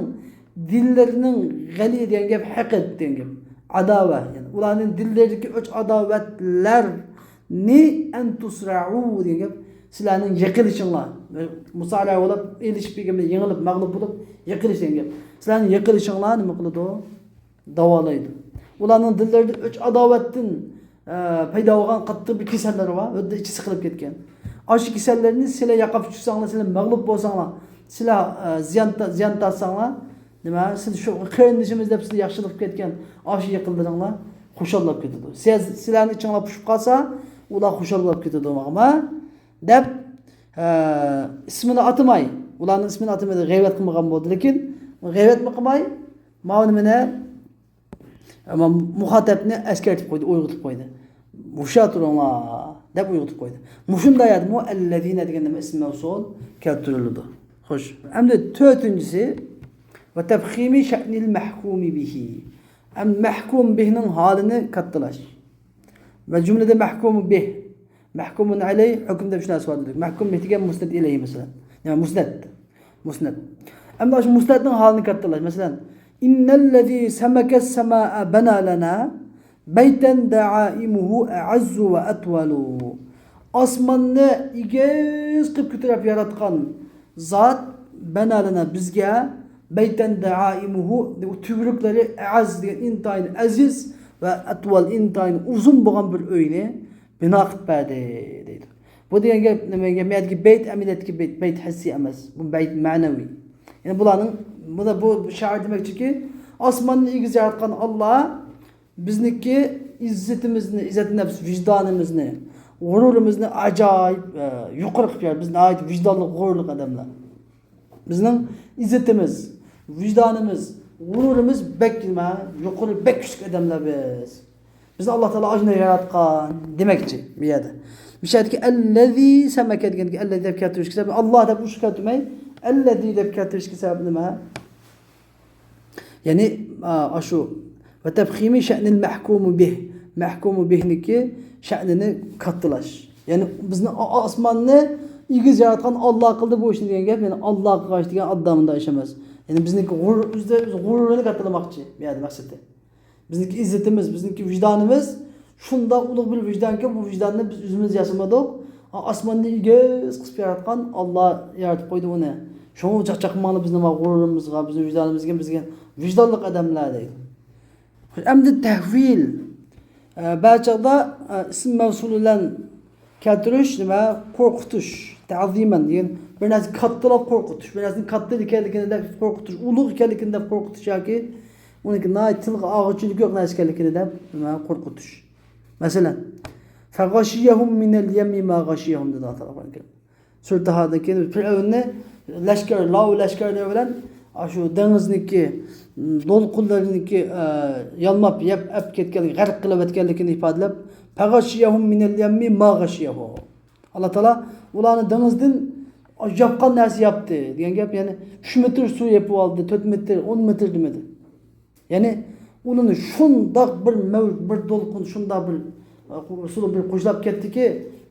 دىللىرىنىڭ، غەلى دېگەن گەپ ھەقىد دېگەن گەپ، ئاداۋە، يەنى ئۇلارنىڭ دىللىرىدىكى ئۆچ ئاداۋەتلەرنى، ئەن تۇسرەئۇ دېگەن گەپ، سىلەرنىڭ يىقىلىشىڭلار، مۇسارە بولۇپ، ئېلىشىپ دېگەن، يېڭىلىپ، مەغلۇپ بولۇپ يىقىلىش دېگەن گەپ. سىلەرنىڭ يىقىلىشىڭلار نېمە قىلىدۇ؟ داۋالايدۇ. ئۇلارنىڭ دىللىرىدا ئۆچ ئاداۋەتتىن، ئە، پەيدا بولغان قاتتىق بىر كېسەللەر بار، ھۆددە ئىچى سىقىلىپ كەتكەن. ئاشۇ كېسەللەرنى سىلەر ياقاپ چۈشسەڭلار، سىلەر مەغلۇپ بولساڭلار، سىلەر، ئە، زىيان تا-، زىيان تارتساڭلار، نېمە، سىز شۇ قېرىندىشىمىز دەپ سىلەر ياخشى قىلىپ كەتكەن ئاشۇ يېقىنلىرىڭلار خۇشاللاپ كېتىدۇ. سىز، سىلەرنىڭ ئىچىڭلار پۇشۇپ قالسا، ئۇلار خۇشال بولۇپ كېتىدۇ، ماڭا دەپ، ئە، ئىسمىنى ئاتىماي، ئۇلارنىڭ ئىسمىنى ئاتىمىدى، غەيۋەت قىلمىغان بولدى، لېكىن غەيۋەتمۇ قىلماي، ماۋۇ نېمىنى، ئەمما مۇخاتەبنى ئەسكەرتىپ قويدى، ئويغىتىپ قويدى. ھوشيار تۇرۇڭلار دەپ ئويغىتىپ قويدى. مۇشۇنداق يەردىمۇ ئەللەزىنە دېگەن نېمە، ئىسم مەۋسۇل كەلتۈرۈلىدۇ. خوش. ئەمدى تۆتىنچىسى، ۋە تەفخىمى شەئنىل مەھكۇمى بىھى. ئەمدى مەھكۇم بىھنىڭ ھالىنى كاتتىلاش. ۋە جۈملىدە مەھكۇمۇ بىھ. مەھكۇمۇن ئەلەيھ، ھۆكۈم دەپ شۇ نەرسە بار دېدۇك. مەھكۇم بىھ دېگەن مۇسنەد ئىلەيھى، مەسىلەن. يەنى مۇسنەد. مۇسنەد. ئەمدى ئاشۇ مۇسنەدنىڭ ھالىنى كاتتىلاش. مەسىلەن، ئىننەللەزى سەمەكەس سەمائە بەنا لەنا بەيتەن دەئائىمۇھۇ ئەئەززۇ ۋە ئەتۋەلۇ. ئاسماننى ئېگىز قىلىپ كۆتۈرۈپ ياراتقان زات بەنا لەنا بىزگە بەيتەن دەئائىمۇھۇ، تۈۋرۈكلىرى ئەئەز دېگەن ئىنتايىن ئەزىز ۋە ئەتۋەل ئىنتايىن ئۇزۇن بولغان بىر ئۆينى بىنا قىلىپ بەردى دەيدۇ. بۇ دېگەن گەپ نېمە گەپ؟ بۇ يەردىكى بەيت ئەمەلىيەتتىكى بەيت، بەيت ھەسسىي ئەمەس. بۇ بەيت مەنىۋى. يەنى بۇلارنىڭ، بۇ، بۇ شائىر دېمەكچىكى، ئاسماننى ئېگىز ياراتقان ئاللا بىزنىڭكى ئىززىتىمىزنى، ئىززەت نەپس ۋىجدانىمىزنى، غۇرۇرىمىزنى ئاجايىپ، ئە، يۇقىرى قىلىپ ياراتتى. بىز ناھايىتى ۋىجدانلىق، غۇرۇرلۇق ئادەملەر. بىزنىڭ ئىززىتىمىز، ۋىجدانىمىز، غۇرۇرىمىز بەك نېمە، يۇقىرى، بەك كۈچلۈك ئادەملەر بىز. بىزنى ئاللا تائالا ئاشۇنداق ياراتقان دېمەكچى بۇ يەردە. بۇ يەردىكى ئەللەزى سەمەكە دېگەندىكى ئەللەزى دەپ كەلتۈرۈشكە سەۋەب، ئاللا دەپ ئۇشۇ كەلتۈرمەي، ئەللەزى دەپ كەلتۈرۈشكە سەۋەب نېمە؟ يەنى، ئا، ئاشۇ، ۋە تەفخىمى شەنىل مەھكۇمۇ بىھ، مەھكۇمۇ بىھنىكى شەنىنى كاتتىلاش. يەنى بىزنى ئا-، ئاسماننى ئېگىز ياراتقان ئاللا قىلدى بۇ ئىشنى دېگەن گەپ، يەنى ئاللا قىلغان ئىش دېگەن ئاددىمۇنداق ئىش ئەمەس. يەنى بىزنىڭكى غۇرۇر، ئۆزىمىز غۇرۇرىنى كاتتىلىماقچى بۇ يەردە مەقسىتى. بىزنىڭكى ئىززىتىمىز، بىزنىڭكى ۋىجدانىمىز شۇنداق ئۇلۇغ بىر ۋىجدانكى، بۇ ۋىجداننى بىز ئۆزىمىز ياسىمىدۇق. ئا-، ئاسماننى ئېگىز قىلىپ ياراتقان ئاللا يارىتىپ قويدى ئۇنى. شۇڭا چاقچاقماڭلار بىزنىڭ غۇرۇرىمىزغا، بىزنىڭ ۋىجدانىمىزغا، بىزگە ۋىجدانلىق ئادەملەر دەيدۇ. ئەمدى تەھۋىل. ئە، بەزى چاغدا، ئە، ئىسىم مەۋسۇل بىلەن كەلتۈرۈش نېمە؟ قورقۇتۇش. تەزىمەن دېگەن بىر نەرسە كاتتىلاپ قورقۇتۇش. بىر نەرسىنىڭ كاتتا ئىكەنلىكىنى دەپ قورقۇتۇش. ئۇلۇغ ئىكەنلىكىنى دەپ قورقۇتۇش ياكى ئۇنىڭكى ناھايىتى تىلغا ئالغۇچىلىكى يوق نەرسە ئىكەنلىكىنى دەپ نېمە؟ قورقۇتۇش. مەسىلەن، فَغَشِيَهُمْ مِنَ الْيَمِّ مَا غَشِيَهُمْ دېدى ئاللا تائالا قۇرئان كەرىمدە. سۈرە تاھادىن كېيىن پىرئەۋننى لەشكەر، لاۋ لەشكەرلىرى بىلەن ئاشۇ دېڭىزنىڭكى دولقۇنلىرىنىڭكى، ئە، يالماپ يەپ ئەپ كەتكەنلىكى، غەرق قىلىۋەتكەنلىكىنى ئىپادىلەپ، فَغَشِيَهُمْ مِنَ الْيَمِّ مَا غَشِيَهُمْ. ئاللا تائالا ئۇلارنى دېڭىزدىن ياپقان نەرسە ياپتى دېگەن گەپ، يەنى ئۈچ مېتىر سۇ يېپىۋالدى، تۆت مېتىر، ئون مېتىر دېمىدى. يەنى ئۇلارنى شۇنداق بىر مەۋج، بىر دولقۇن، شۇنداق بىر، ئە، سۇ بىر قۇچلاپ كەتتىكى،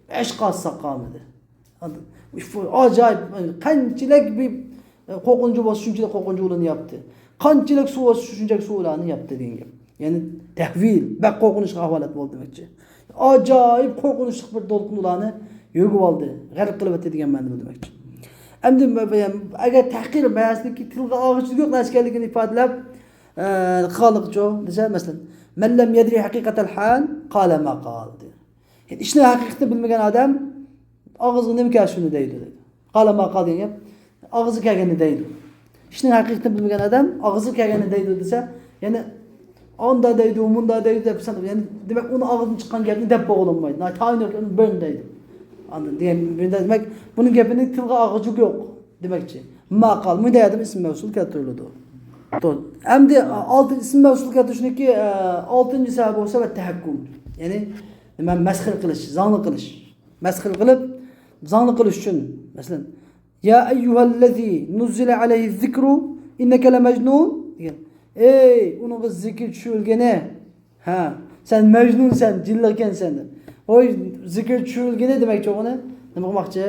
ھېچقايسى ساق قالمىدى. ئاجايىپ، قانچىلىك بىر، ئە، قورقۇنچى بولسا، شۇنچىلىك قورقۇنچى ئۇلارنى ياپتى. قانچىلىك سۇ بولسا، شۇنچىلىك سۇ ئۇلارنى ياپتى دېگەن گەپ. يەنى تەھۋىل، بەك قورقۇنچلۇق ئەھۋالات بولدى دېمەكچى. ئاجايىپ قورقۇنچلۇق بىر دولقۇن ئۇلارنى يۆگىۋالدى، غەرق قىلىۋەتتى دېگەن مەنىدە بۇ دېمەكچى. ئەمدى مە-، مە-، ئەگەر تەھقىر مەنىسىدىكى تىلغا ئالغۇچىلىك يوق نەرسە ئىكەنلىكىنى ئىپادىلەپ، ئە، قىلغانلىقىچۇ دېسە، مەسىلەن، مەن لەم يەدرى ھەقىقەتەل ھال قالە ما قال دېدى. يەنى ئىشنىڭ ھەقىقىتىنى بىلمىگەن ئادەم ئاغزىغا نېمە كەلسە شۇنى دەيدۇ دېدى. قالە ما قال دېگەن گەپ، ئاغزىغا كەلگەننى دەيدۇ. ئىشنىڭ ھەقىقىتىنى بىلمىگەن ئادەم ئاغزىغا كەلگەننى دەيدۇ دېسە، يەنى ئاندا دەيدۇ، مۇندا دەيدۇ دەپ سان-، يەنى دېمەك، ئۇنىڭ ئاغزىدىن چىققان گەپنى دەپ بولغىلى بولمايدۇ. ناھايىتى تايىنلىق بىرنى دەيدۇ. ئاندىن دېگەن بىرنى دېمەك، بۇنىڭ گېپىنى تىلغا ئالغۇچى يوق دېمەكچى. ما قال، مۇنداق ئادەم ئىسىم مەۋسۇل كەلتۈرۈلىدۇ. تو-، ئەمدى ئالتىنچى ئىسىم مەۋسۇل كەلتۈرۈشنىڭكى، ئە، ئالتىنچى سەۋەبى بولسا ۋە تەھەككۇم. يەنى نېمە؟ مەسخىرە قىلىش، زاڭلىق قىلىش. مەسخىرە قىلىپ، زاڭلىق قىلىش ئۈچۈن، مەسىلەن، يا ئەييۇھەللەزى نۇززىلە ئەلەيھىززىكرۇ ئىننەكە لەمەجنۇن دېگەن. ئەي، ئۇنىڭغا زىكىر چۈشۈرۈلگىنى، ھە، سەن مەجنۇنسەن، جىنلىق ئىكەنسەن دەپ. ھوي، زىكىر چۈشۈرۈلگىنى دېمەكچى ئۇنى. نېمە قىلماقچى؟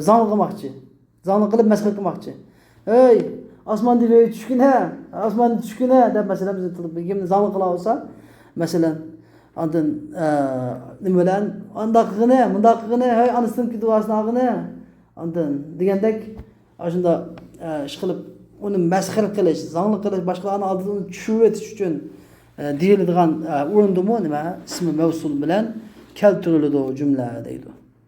زاڭلىق قىلماقچى. زاڭلىق قىلىپ مەسخىرە قىلماقچى. ئەي، ئاسماندىن ۋەھىي چۈشكىنە، ئاسماندىن چۈشكىنە دەپ، مەسىلەن، بىز تىلىپ بىر گەپنى زاڭلىق قىلاۋالسا، مەسىلەن، ئاندىن، ئە، نېمە بىلەن، ئانداق قىلغىنى، مۇنداق قىلغىنى، ھەي، ئانىسىنىڭكى دۇئاسىنى ئالغىنى، ئاندىن دېگەندەك، ئاشۇنداق، ئە، ئىش قىلىپ، ئۇنى مەسخىرە قىلىش، زاڭلىق قىلىش، باشقىلارنىڭ ئالدىدا ئۇنى چۈشۈرۈۋېتىش ئۈچۈن، ئە، دېيىلىدىغان، ئە، ئورۇندىمۇ نېمە؟ ئىسمى مەۋسۇل بىلەن كەلتۈرۈلىدۇ جۈملە دەيدۇ.